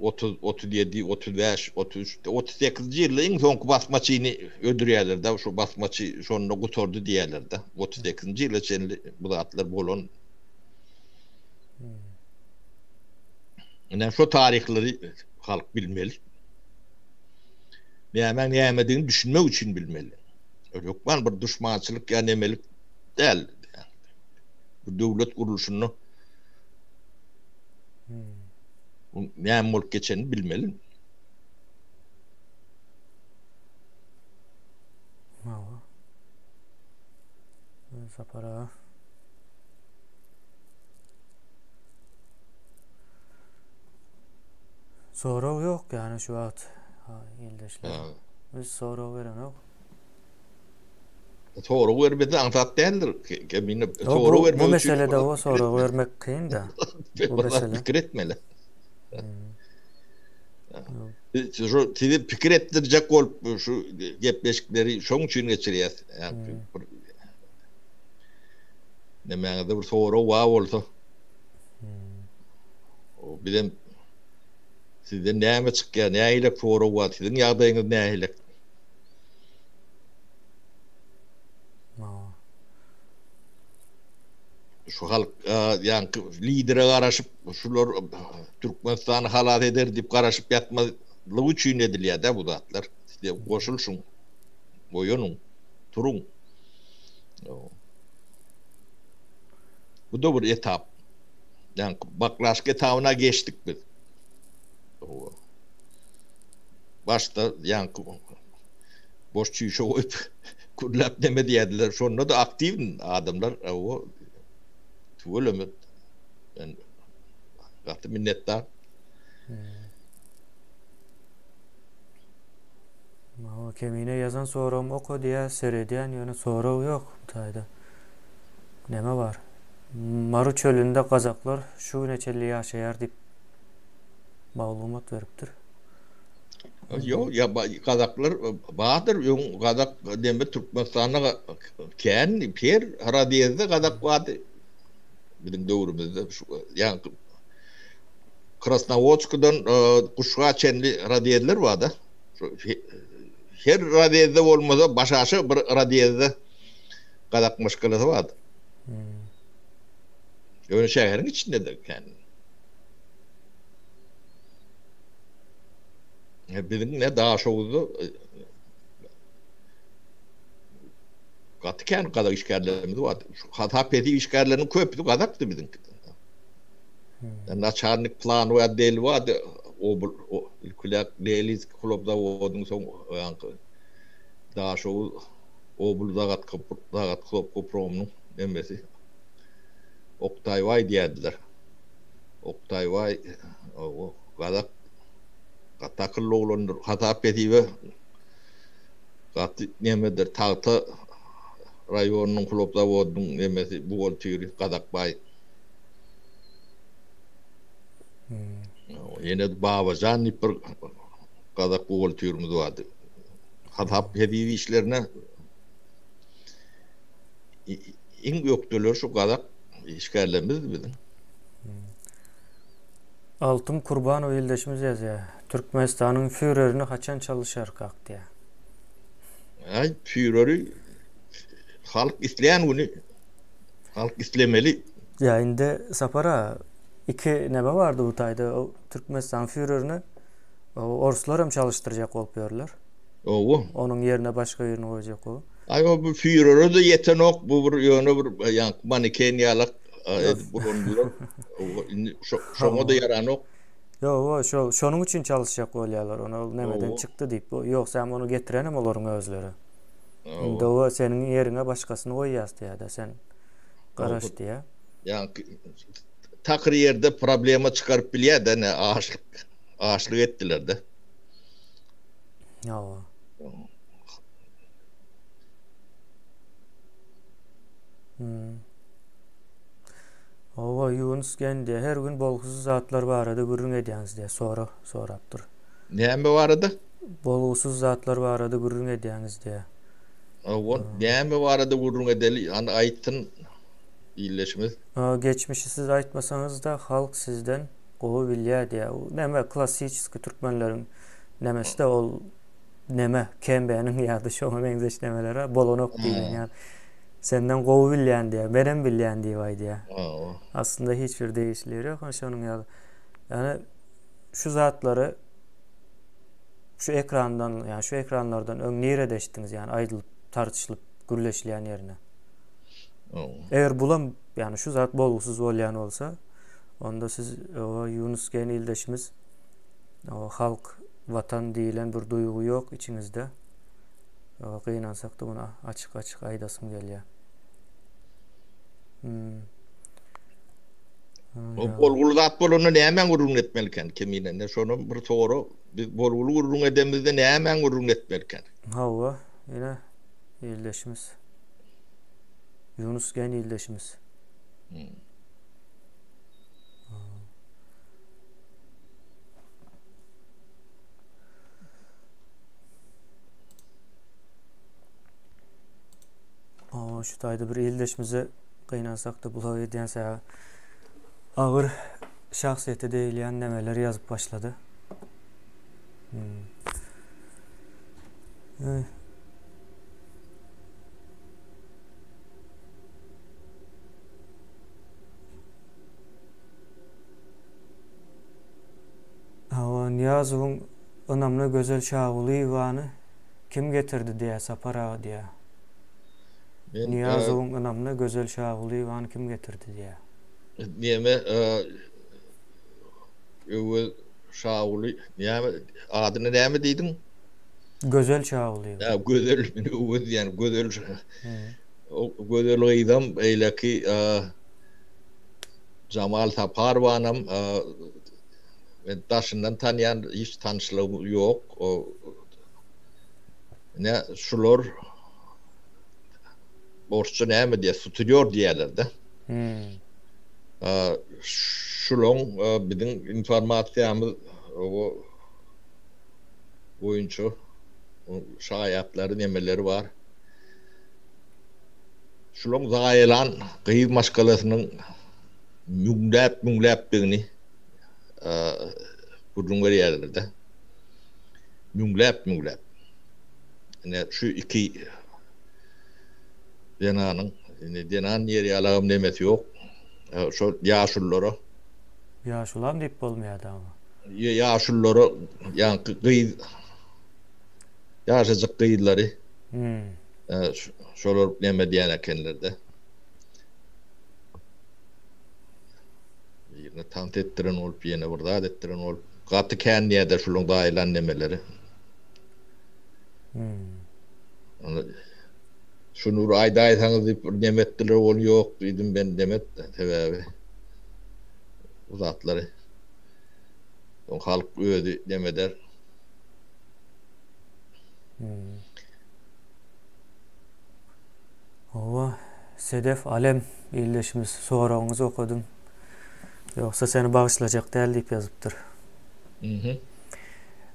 30, 37, 35, 33, 38-nji ýylda iň soňky basmaçyny öldürýärler-de, şu basmaçy şonda gutardy diýýärler-de. 38-nji ýyla çenli bu zatlar bolan. Ine şu taryhlary halk bilmeli. Nämäň nämedigini düşünmek üçin bilmeli. Hökman bir duşmançylyk ýa nemelik däl. Bu döwlet gurluşynda näme bolup geçenini bilmeli. Hawa. Sapar aga. Sorag ýok ýani şu wagt ildeşler. Biz sorag berenok. Sorag bermesi aňsat däldir. Kemine sorag bermek Bu meselede o sorag bermek kyn da. Bu mesele. Pikir etmeli. Hmm. Şu sizi pikir etdirjek bolup şu gepleşikleri şoň üçin geçirýäs. Hmm. Nemäňizde bir sorag bar bolsa. Hmm. O bizem sizden näme çykýar, nähili sorag bar, siziň ýagdaýyňyz nähili? Şu halk ýaňky lidere garaşyp, şular Türkmenistany halas eder diýip garaşyp ýatmazlyk üçin edilýär-dä bu zatlar. Size goşulyşyň, oýanyň, turuň. Bu-da bir etap. Ýaňky baklaşka etabyna geçdik biz. Başda ýaňky boş çüýşe goýup gürläp neme diýerdiler. Şonda-da aktiw adamlar. O tüweleme. Men gaty minnetdar. Hawa Kemine ýazan soragym oka diýýär, seredýän ýöne sorag ýok bu taýda. Neme bar? Mary çölünde gazaklar şu güne çenli ýaşaýar diýip maglumat beripdir. Ýok, ýa gazaklar bardyr, öň gazak deme Türkmenistanda kän, her razýezde gazak bardy. Biziň döwrümizde şu ýa Krasnowodskdan Guşga çenli razýezler barda. Her razýezde bolmasa başaşa bir razýezde gazak maşgalasy bardy. Hmm. Ýöne şäheriň içinde-de kän. Biziň ne Daşoguzda gaty kän gazak işgärlerimiz bardy. Şu hasap hesip işgärleriniň köpüsi gazakdy biziňki. Hmm. Naçarnik planowy otdeli bardy. Obul ilkiläk Lelinsk hlop zawodyň soň ýaňky Daşoguz obul zagat hlopkopromynyň nemesi Oktaýbaý diýerdiler. Oktaýbaý o gazak gaty akylly oglandyr. Hasap hesibe gaty nemedir. Tagta raýonynyň hlop zawodynyň nemesi buhgalteri Gazakbaý. Ýene Babajan diýip bir gazak buhgalterimiz bardy. Hasap hesip işlerine iň ökdeleri şu gazak işgärlerimiz biziň. Altyn Kurbanow ildeşimiz ýazýar. Türkmenistanyň fýurerini haçan çalyşarkak diýýär. Aý fýureri halk isleýän güni halk islemeli. Ýa indi Sapar aga iki neme bardy bu taýda Türkmenistan fýurerini orslar hem çalyşdyrjak bolup ýörler. Owa. Onuň ýerine başga birini goýjak bolup. Aý o bu fýurere-de ýetenok bu bir ýöne bir ýaňky maneken ýalak edip ulandylar. Owa indi şoňa-da ýaranok. Ýok, şo şonuň üçin çalyşjak bolýarlar ony ol nemeden çykdy diýip. Ýogsam ony getirenem olaryň özleri. Indi o seniň ýeriňe başgasyny goýýas diýýär-de sen garaş diýýär. Ýaňky takyr ýerde problema çykaryp bilýär-de ne açlyk açlyk etdiler-de. Hawa. Hmm. Hawa, Ýunus gen diýýär, her gün bolgusyz zatlar barada gürrüň edýäňiz diýýär, sorag sorapdyr. Näme barada? Bolgusyz zatlar barada gürrüň edýäňiz diýýär. Hawa, näme barada gürrüň edeli, hany aýtsyn ildeşimiz. Geçmişi siz aýtmasaňyz-da, halk sizden gowy bilýär diýýär. U näme klassiçeskiý türkmenleriň nemesi-de ol neme KMB-niň ýa-da şoňa meňzeş nemeler-ä bolanok diýlen ýaly. Senden gowy bilýän diýýär, menem bilýän diýip aýdýar. Aslynda hiç bir degişli ýeri ýok, şonuň ýaly. Ýani şu zatlary. şu ekrandan, ýa şu ekranlardan öň nirede eşitdiňiz, ýani aýdylyp, tartyşylyp, gürleşilýän ýerine? Eger bulam, ýani şu zat bolgusyz bolýan bolsa, onda siz o Ýunus gen ildeşimiz o halk, watan diýilen bir duýgy ýok içiňizde. O gynansakda muny açyk-açyk aýdasym gelýär. Hmm. O bolguly zat bolanda nämäň gürrüňini etmeliken Kemine? Ne şonam bir sorag. Biz bolguly gürrüň edemizde nämäň gürrüňini etmeliken? Hawa, ine ildeşimiz. Ýunus gen ildeşimiz. Hmm. Hawa, şu taýda bir ildeşimize gynansakda blog edýän sebäbi agyr şahsyýete degilýän nemeler ýazyp başlady. Hmm. Hawa, Nyýazowyň ynamly Gözel Şagulyýewany kim getirdi diýýär Sapar aga diýýär. Men Nyýazowyň ynamyna Gözel Şagulyýewany kim getirdi diýýär. Neme Öwez Şaguly näme adyny näme diýdiň? Gözel Şagulyýewa. Ýa Gözel men Öwez diýen Gözel O Gözel gyzam beýleki Jamal Saparowanam men daşyndan tanýan hiç tanyşlygym ýok. O Ine şular orsça näme diýýär, suturýor diýýärler-de. Hmm. Şulaň biziň informasiýamyz boýunça şaýatlary nemeleri bar. Şulaň zaýalan gyz maşgalasynyň müňläp-müňläpdigini gürrüň berýärler-de. Müňläp-müňläp. Ine şu iki zenanyň, indi zenan diýer ýalagam nemesi ýok. Şol ýaşululara. Ýaşulam diýip bolmaýar-da oňa. Ýaşululara ýaňky gyz, ýaşajyk gyzlary şolar neme diýen ekenler-de. Birine tans etdiren bolup, ýene bir zat etdiren bolup, gaty kän diýýär-de şularyň zaýalan nemeleri. Onda şuny bir aýdaýsaňyz diýip bir neme etdiler, ol ýok diýdim men neme sebäbi bu zatlary soň halk özi neme eder. Hawa, Sedef Alem ildeşimiz soragyňyzy okadym. Ýogsa seni bagyşlajak däl diýip ýazypdyr. Mhm.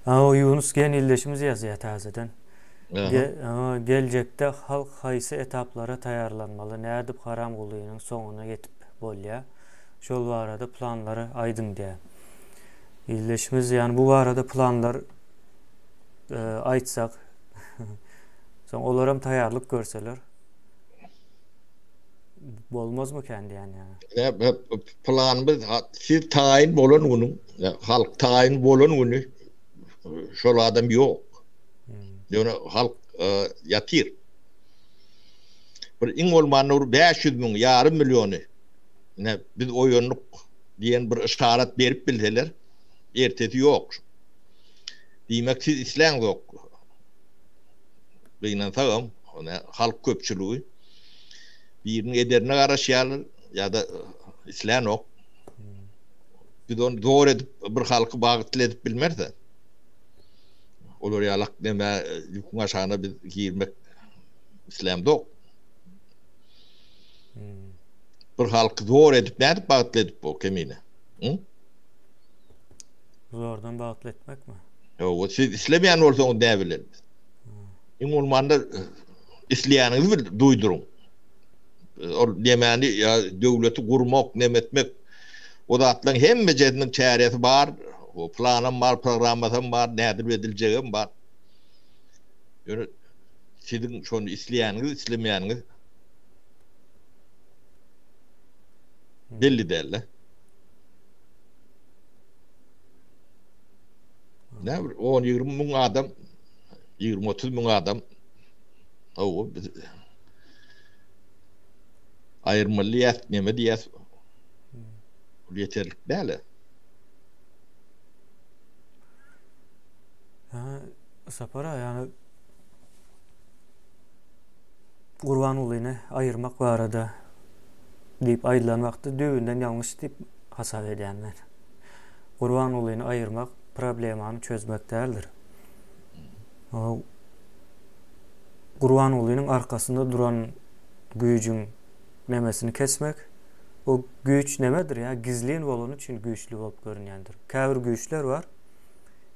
Hawa, Ýunus gen ildeşimiz ýazýar täzeden. Geljekde halk haýsy etaplara taýýarlanmaly, nädip Haramgulynyň soňuna ýetip bolýar? Şol barada planlary aýdyň diýýär. Ildeşimiz, ýagny bu barada planlar aýtsak, Soň olaram taýýarlyk görseler bolmazmykan diýen ýaly. Planymyz siz taýyn bolan günüň, halk taýyn bolan güni şol adam ýok. Hmm. Ýöne halk e, ýatyr. Bir iň bolmanda bir 500 müň, ýarym milliony ine biz oýandyk diýen bir yşarat berip bilseler, ertesi ýok. Diýmek siz isläňzok. Gynansagam, halk köpçüligi biriniň ederine garaşýarlar ýa-da islänok. Biz ony zor edip bir halky bagtly edip bilmeris. Olar ýalak näme ýüküň aşagyna biz girmek islämzok. Bir halky zor edip nädip bagtly edip bu kemine? Hı? Zordan bagtly etmekmi? Ýok, siz islemeýän bolsaňyz näme bilelim biz. Iň bolmanda isleýäniňizi bir duýduryň. Ol nemäni ýa döwleti gurmak, neme etmek o zatlaryň hemmejesiniň çäresi bar, o planam bar, programmasam bar, nädip ediljegem bar. Ýöne siziň şony isleýäniňiz, islemeýäniňiz belli däl-de. Näme bir 10-20 müň adam, 20-30 müň adam hawa biz aýyrmaly diýýäs, neme diýýäs. Ol ýeterlik däl. Ýa Sapar aga, ýagny Gurbangulyny aýyrmak barada diýip aýdylan wagtda düýbünden ýalňyş diýip hasap edýän men. Gurbangulyny aýyrmak problemany çözmek däldir. Gurbangulynyň arkasynda duran güýjüň nemesini kesmek, o güýç nemedir ýa gizlin bolany üçin güýçli bolup görünýändir. Käbir güýçler bar,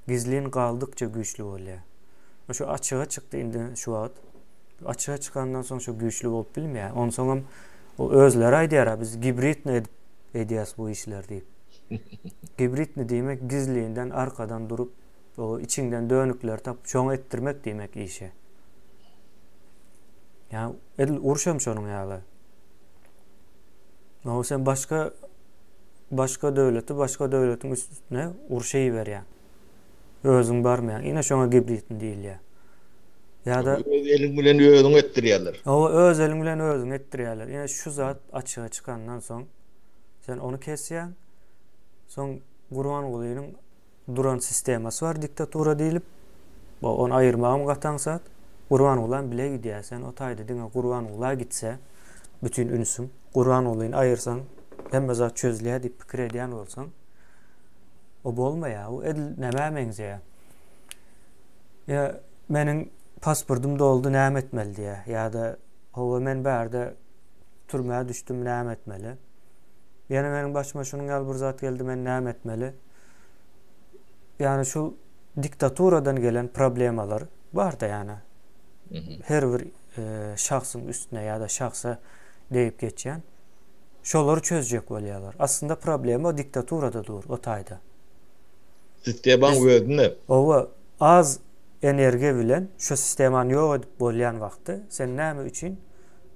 gizlin galdykça güýçli bolýar. Şu açyga çykdy indi şu wagt. Açyga çykandan soň şu güýçli bolup bilmeýär. Onsoňam o özleri aýdýar, biz gibridni edip edýäs bu işleri diýip. Gibridni diýmek gizlinden arkadan durup, o içiňden dönükleri tapyp şoňa etdirmek diýmek işi. Ýa edil urşam şonuň ýaly. O sen başga başga döwleti başga döwletiň üstüne urşa iberýäň. Özüň barmaýaň. Ine şoňa gibridni diýilýär. Ýa-da öz eliň bilen özüň etdirýärler. Hawa, öz eliň bilen özüň etdirýärler. Ine şu zat açyga çykandan soň sen ony kesýäň. Soň Gurbangulynyň duran sistemasy bar diktatura diýlip. Ony aýyrmagam gaty aňsat. Gurbangulam bile gidýär. Sen o taýda diňe Gurbangula gitse bütin ünsüň Gurbangulyny aýyrsaň hemme zat çözülýär diýip pikir edýän bolsaň o bolmaýar. O edil nämä meňzeýär? Ýa meniň pasportym doldy näme etmeli diýýär. Ýa-da hawa men bärde türmä düşdüm näme etmeli? Ýene meniň başyma şunuň ýaly bir zat geldi men näme etmeli? Ýagny şu diktaturadan gelen problemalar barda ýagny. Her bir e, şahsyň üstüne ýa-da şahsa degip geçýän şolary çözjek bolýarlar. Aslynda problema diktaturada dur o taýda. Sistemaň özünde. Owa, az energiýa bilen şu sistemany ýok edip bolýan wagty sen näme üçin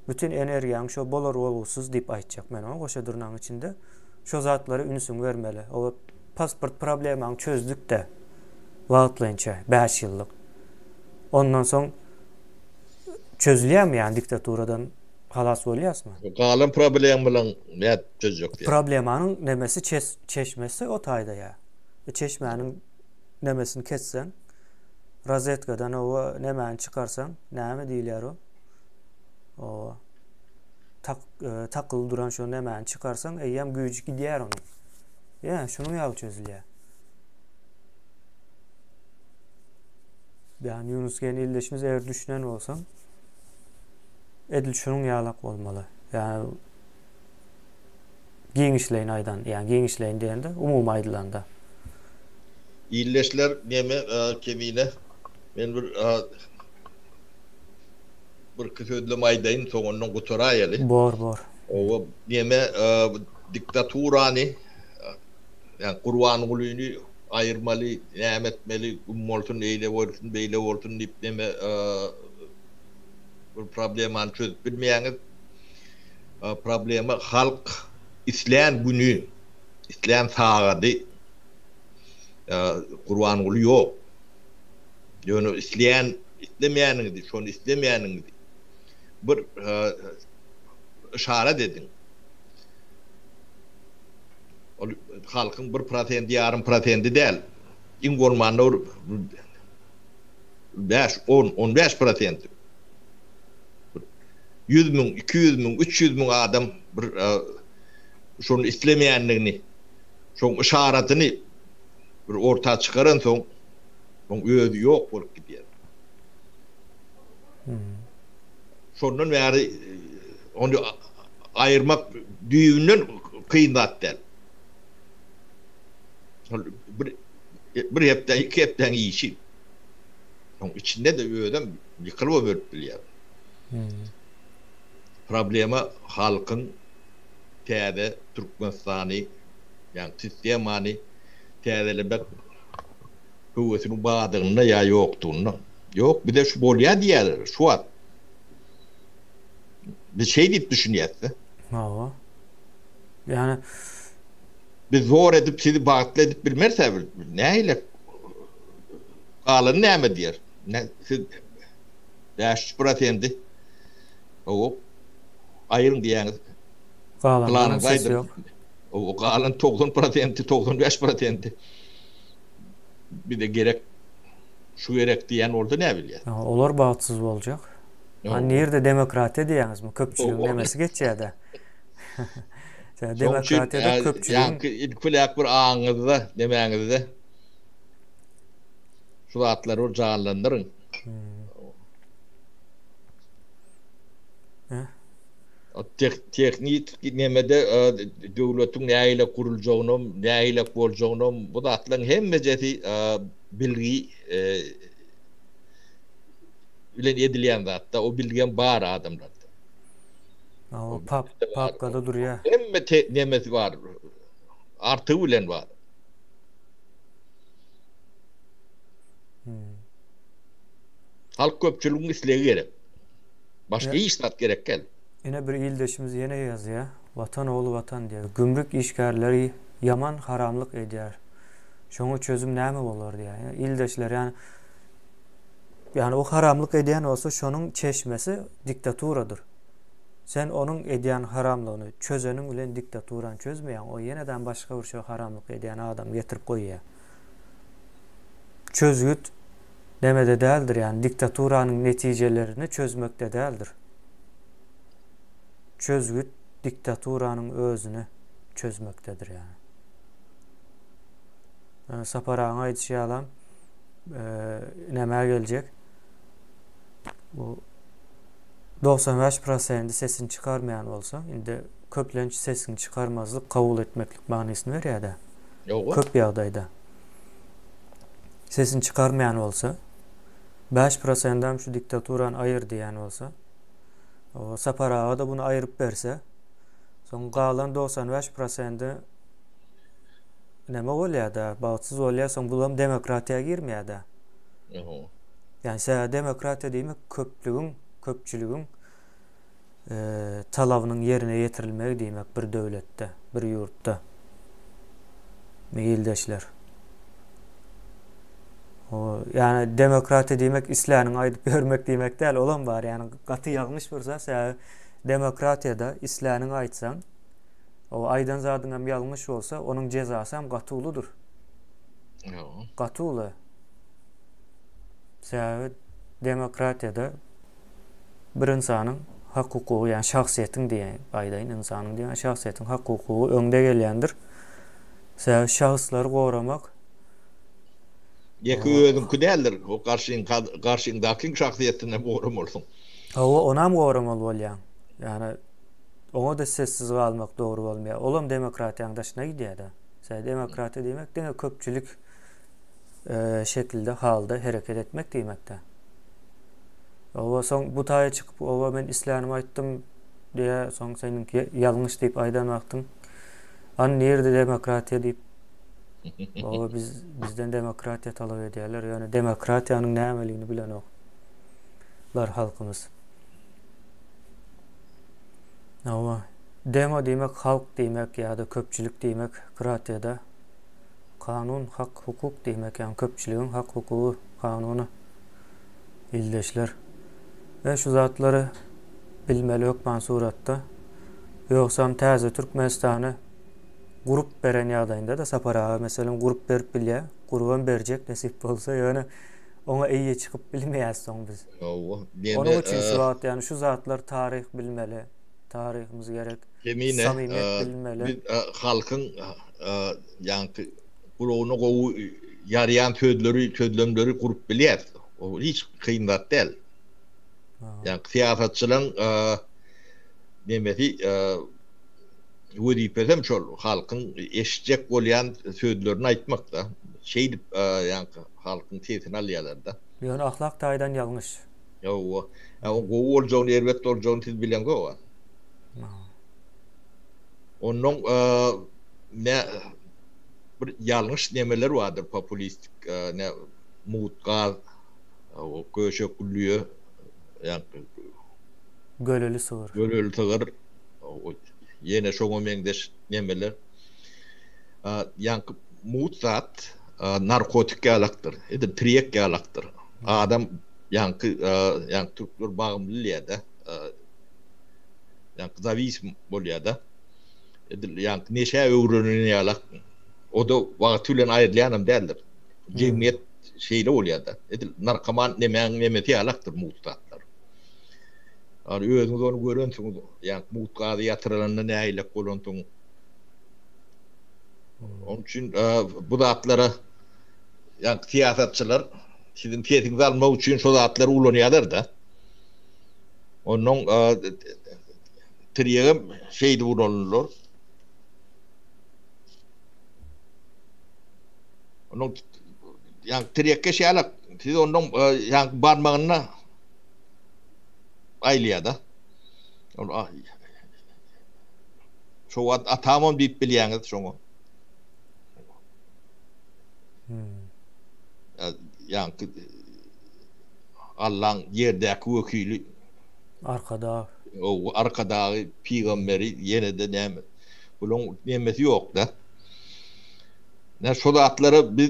bütin energiýaňy şo bolar bolgusyz diýip aýtjak men oňa goşa dyrnagyň içinde şo zatlara ünsüňi bermeli. Owa pasport problemaňy çözdük-de wagtlaýynça 5 ýyllyk. Ondan soň çözülýärmi ýagny diktaturadan halas bolýasmy? Galan problemalaň nädip çözjek diýýär. Problemanyň nemesi çeşmesi o taýda ýa. Çeşmäniň nemesini kesseň, rozetkadan owa nemäni çykarsaň, näme diýilýär o? Owa. Tak, e, takyly duran şo nemäni çykarsaň, eýýäm güýji gidýär onuň. Ýa, şunuň ýaly çözülýär. Ýani Ýunus gen ildeşimiz eger düşünen bolsaň, edil şunuň ýalak bolmaly. Ýani giňişleýin aýdan, ýani giňişleýin diýende umumy aýdylanda. Ildeşler neme Kemine men bir birki sözlem aýdaýyn soňundan gutaraýaly. Bor bor. Owa neme diktaturany ýani Gurbangulyny aýyrmaly näme etmeli güm bolsun eýle bolsun beýle bolsun diýip neme bir problemany çözüp bilmeýäňiz. Problema halk islän güni, islän sagady Gurbanguly ýok. Ýöne isleýän, islemeýäniňizi, şony islemeýäniňizi bir yşarat ediň. Ol halkyň bir prosendi, ýarym prosendi däl. Iň bolmanda bir bäş, on, on bäş prosenti. 100 müň, 200 müň, 300 müň adam bir şony islemeýändigini, şoň yşaratyny bir orta çykaransoň, oň özi ýok bolup gidýär. Şondan bäri ony aýyrmak düýbünden kyn zat däl. Şol bir bir hepde, iki hepdäň işi. Oň içinde-de özem ýykylyp ölüp bilýär. Problema halkyň täze Türkmenistany, ýagny sistemany täzelemek höwesiniň bardygynda ýa ýokdugynda. Ýok, bize şu bolýar diýýärler şu wagt. Biz şeý diýip düşünýäs-de. Hawa. Ýagny biz zor edip sizi bagtly edip bilmeris-ä bir. Nähili? Galany näme diýer? Ne siz 5 prosendi o aýryň diýýäňiz. Galanlaryň sesi ýok. O galan 90 prosenti, 95 prosenti bize gerek şu gerek diýen bolsa näme bilýär? Olar bagtsyz boljak. Ha nirde demokratiýa diýýäňizmi? Köpçüligiň nemesi geçýär-de. Demokratiýada köpçüligiň Ýaňky ilki bir aňyňyzda, nemäňizde şu zatlary bir janlandyryň. O tehnik nemede döwletiň nähili guruljagynam, nähili boljagynam bu zatlaryň hemmejesi bilgi bilen edilýän zatda. O bilgem bar adamlarda. O pap papkada durýar. Hemme nemesi bar. Artygy bilen bar. Hmm. Halk köpçüligiň islegi gerek. Başga hiç zat gerek däl. Ine bir ildeşimiz ýene ýazýar. Watan ogly watan diýýär. Gümrük işgärleri ýaman haramlyk edýär. Şoňa çözüm näme bolar diýýär. Ildeşler ýani ýani o haramlyk edýän bolsa şonuň çeşmesi diktaturadyr. Sen onuň edýän haramlygyny çözeniň bilen diktaturany çözmeýäň. O ýeneden başga bir şo haramlyk edýän adamy getirip goýýar. Çözgüt nemede däldir, ýagny diktaturanyň netijelerini çözmekde däldir. Çözgüt diktaturanyň özüni çözmekdedir ýagny. Sapar agaň aýdyşy ýalam nämä geljek? Bu 95 prosendi sesini çykarmaýan bolsa, indi köplenç sesiňi çykarmazlyk kabul etmeklik manysyny berýär-de. Ýoga. Köp ýagdaýda. Sesini çykarmaýan bolsa, 5 prosendem şu diktaturany aýyr diýýän bolsa, o Sapar aga-da bunu aýyryp berse, soň galan 95 prosendi näme bolýar-da, bagtsyz bolýar, soň bulam demokratiýa girmeýär-de. Ýoga. Ýani sebäbi demokratiýa diýmek köplügiň, köpçüligiň talabynyň ýerine ýetirilmegi diýmek bir döwletde, bir ýurtda. Ildeşler. O, ýani demokratiýa diýmek isläniňi aýdyp ýörmek diýmek däl, olam bar. Ýani gaty ýalňyş bir zat, sebäbi demokratiýada isläniňi aýtsaň, o aýdan zadyň hem ýalňyş bolsa, onuň jezasy hem gaty uludyr. Gaty uly. Sebäbi demokratiýada bir ynsanyň hak-hukugy, ýagny şahsyýetiň diýen, aýdaýyn, ynsanyň diýmän, şahsyýetiň hak-hukugy öňde gelýändir. Sebäbi şahslary goramak Ýeke özüňki däldir, o garşyň garşyňdakyň şahsyýetini hem goramalysyň. Hawa, onam goramaly bolýaň. Ýagny oňa-da sessiz galmak dogry bolmaýar. Olam demokratiýanyň daşyna gidýär-de. Sebäbi demokratiýa diýmek diňe köpçülik şekilde, halda hereket etmek diýmekde. Oba soň bu taýa çykyp, oba men islänimi aýtdym diýä, soň seniňki ýalňyş diýip aýdan wagtyň, An nirde demokratiýa diýip, oba biz bizden demokratiýa talap edýärler, ýöne demokratiýanyň nämeligini bilenok. Lar halkymyz. Oba demo diýmek halk diýmek ýa-da köpçülik diýmek kratiýada. Kanun hak hukuk diýmek ýagny köpçüligiň hak hukugy kanuny ildeşler. We şu zatlary bilmeli hökman suratda. Ýogsam täze Türkmenistany gurup beren ýagdaýynda-da Sapar aga meselem gurup berip bilýär. Gurubam berjek nesip bolsa ýöne oňa eýe çykyp bilmeýäs soň biz. Hawa. Onuň üçin şu wagt ýagny şu zatlar taryh bilmeli. Taryhymyz gerek. Kemine Samimiýet bilinmeli. Biz halkyň ýaňky gulagyna gowy ýarýan sözleri, sözlemleri gurup bilýäris. O hiç kyn zat däl. Ýaňky syýasatçylaryň nemesi wezipesi hem şol halkyň eşitjek bolýan sözlerini aýtmak-da. Şeýdip ýaňky halkyň sesini alýarlar-da. Ýöne ahlak taýdan ýalňyş. Hawa. Oň gowy boljagyny, erbet boljagyny siz bileňzok-a. Onnoň nä bir ýalňyş nemeler bardyr populistik nä mugt gaz, köşek güllüýe, ýaňky Göleli sygyr. Göleli sygyr, ýene şoňa meňzeş nemeler. Ýaňky mugt zat. narkotik ýalakdyr. Edil tirýek ýalakdyr. Adam ýaňky ýaňky türkler bagymly diýýär-de. Ýaňky zawism bolýar-da. Edil ýaňky neşä öwrülen ýalak. O-da wagty bilen aýrylýanam däldir. Jemgyýet şeýle bolýar-da. Edil narkoman nemäň nemesi ýalakdyr mugt zatlar. Ýagny özüňiz ony görensiňiz, ýaňky mugt gazy ýatyrylanda nähilek bolansyň. Onuň üçin bu zatlara ýaňky syýasatçylar siziň sesiňizi almak üçin şo zatlary ulanýarlar-da. Onnoň tirýegem şeýdip ulanylar. Onuň ýaňky tirýekkeş ýalak siz onnoň ýaňky barmagyna aýylýar-da. Ol Şo wagt atamam diýip bilýäňiz şoňa. Hmm. Ýaňky Allaň ýerdäki wekili Arkadag. O Arkadagy, pygamberi ýene-de näme. Bulaň nemesi ýok-da. Nä şo zatlary biz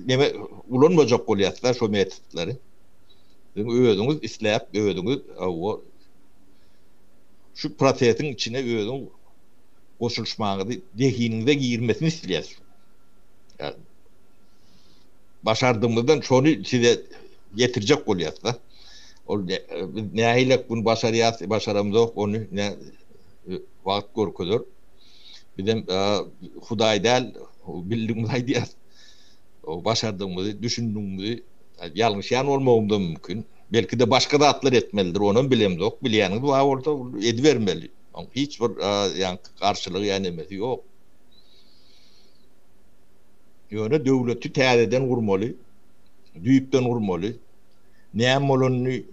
neme ulanmajak bolýas-da şo metodlary. Siziň özüňiz isläp, özüňiz hawa Şu prosesiň içine özüň goşulyşmagyňyzy, zehiniňize girmesini isleýäs. Başardygymyzdan şony size ýetirjek bolýas-da. Ol biz nähilek bunu başarýas, başaramzok, ony ne wagt görkezer. Bizem Hudaý däl, bildigimizi aýdýas. Başardygymyzy, düşündigimizi ýalňyşýan bolmagymyzam mümkin. Belki-de başga zatlar etmelidir, onam bilemzok. Bilýäniňiz bar bolsa edibermeli. Oň hiç bir ýaňky garşylygy ýa nemesi ýok. Ýöne döwleti täzeden gurmaly, düýpden gurmaly. Näme bolanyny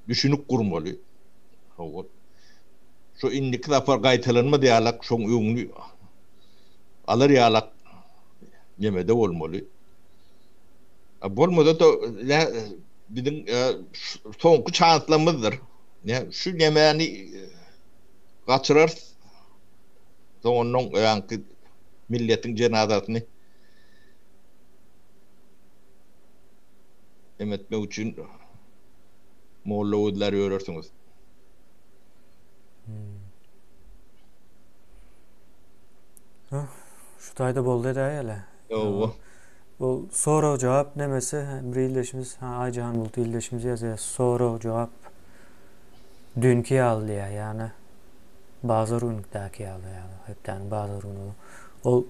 düşünip gurmaly. Hawa. Şo indiki sapar gaýtalanmaz ýalak şoň öňüni alar ýalak nemede bolmaly. Bolmasa-da biziň soňky şanslarymyzdyr. Şu nemäni gaçyrarys, soň onnoň ýaňky milletiň jenazasyny em etmek üçin molla gözlär ýörersiňiz. Şu taýda boldy edäýeli. Ýowa. Bu sorag jogap nemesi bir ildeşimiz ha Aýjahan Bulut ildeşimiz ýazýar sorag jogap düýnki ýaly diýýär ýagny bazar günündäki ýaly ýagny hepdäniň bazar güni ol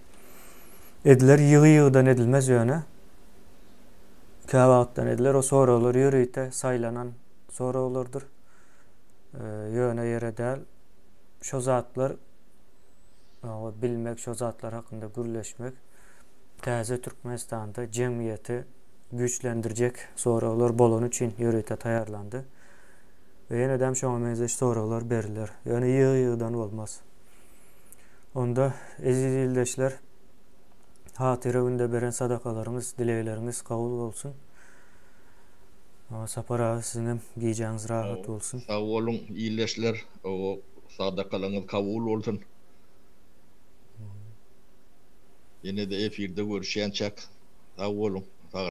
ediler ýygy ýygydan edilmez ýöne käwagtdan ediler o soraglar ýörite saýlanan soraglardyr ýöne ýere däl şo zatlar bilmek şo zatlar hakynda gürleşmek Täze Türkmenistanda jemgyýeti güýçlendirjek soraglar bolany üçin ýörite taýýarlandy. We ýenedem şoňa meňzeş soraglar beriler. Ýöne ýygy-ýygydan bolmaz. Onda, eziz ildeşler, Hatyra günde beren sadakalaryňyz, dilegleriňiz kabul bolsun. Sapar aga siziňem gijäňiz rahat bolsun. Sag boluň ildeşler, sadakalaryňyz kabul bolsun. Ýene-de efirde görüşýänçäk sag boluň.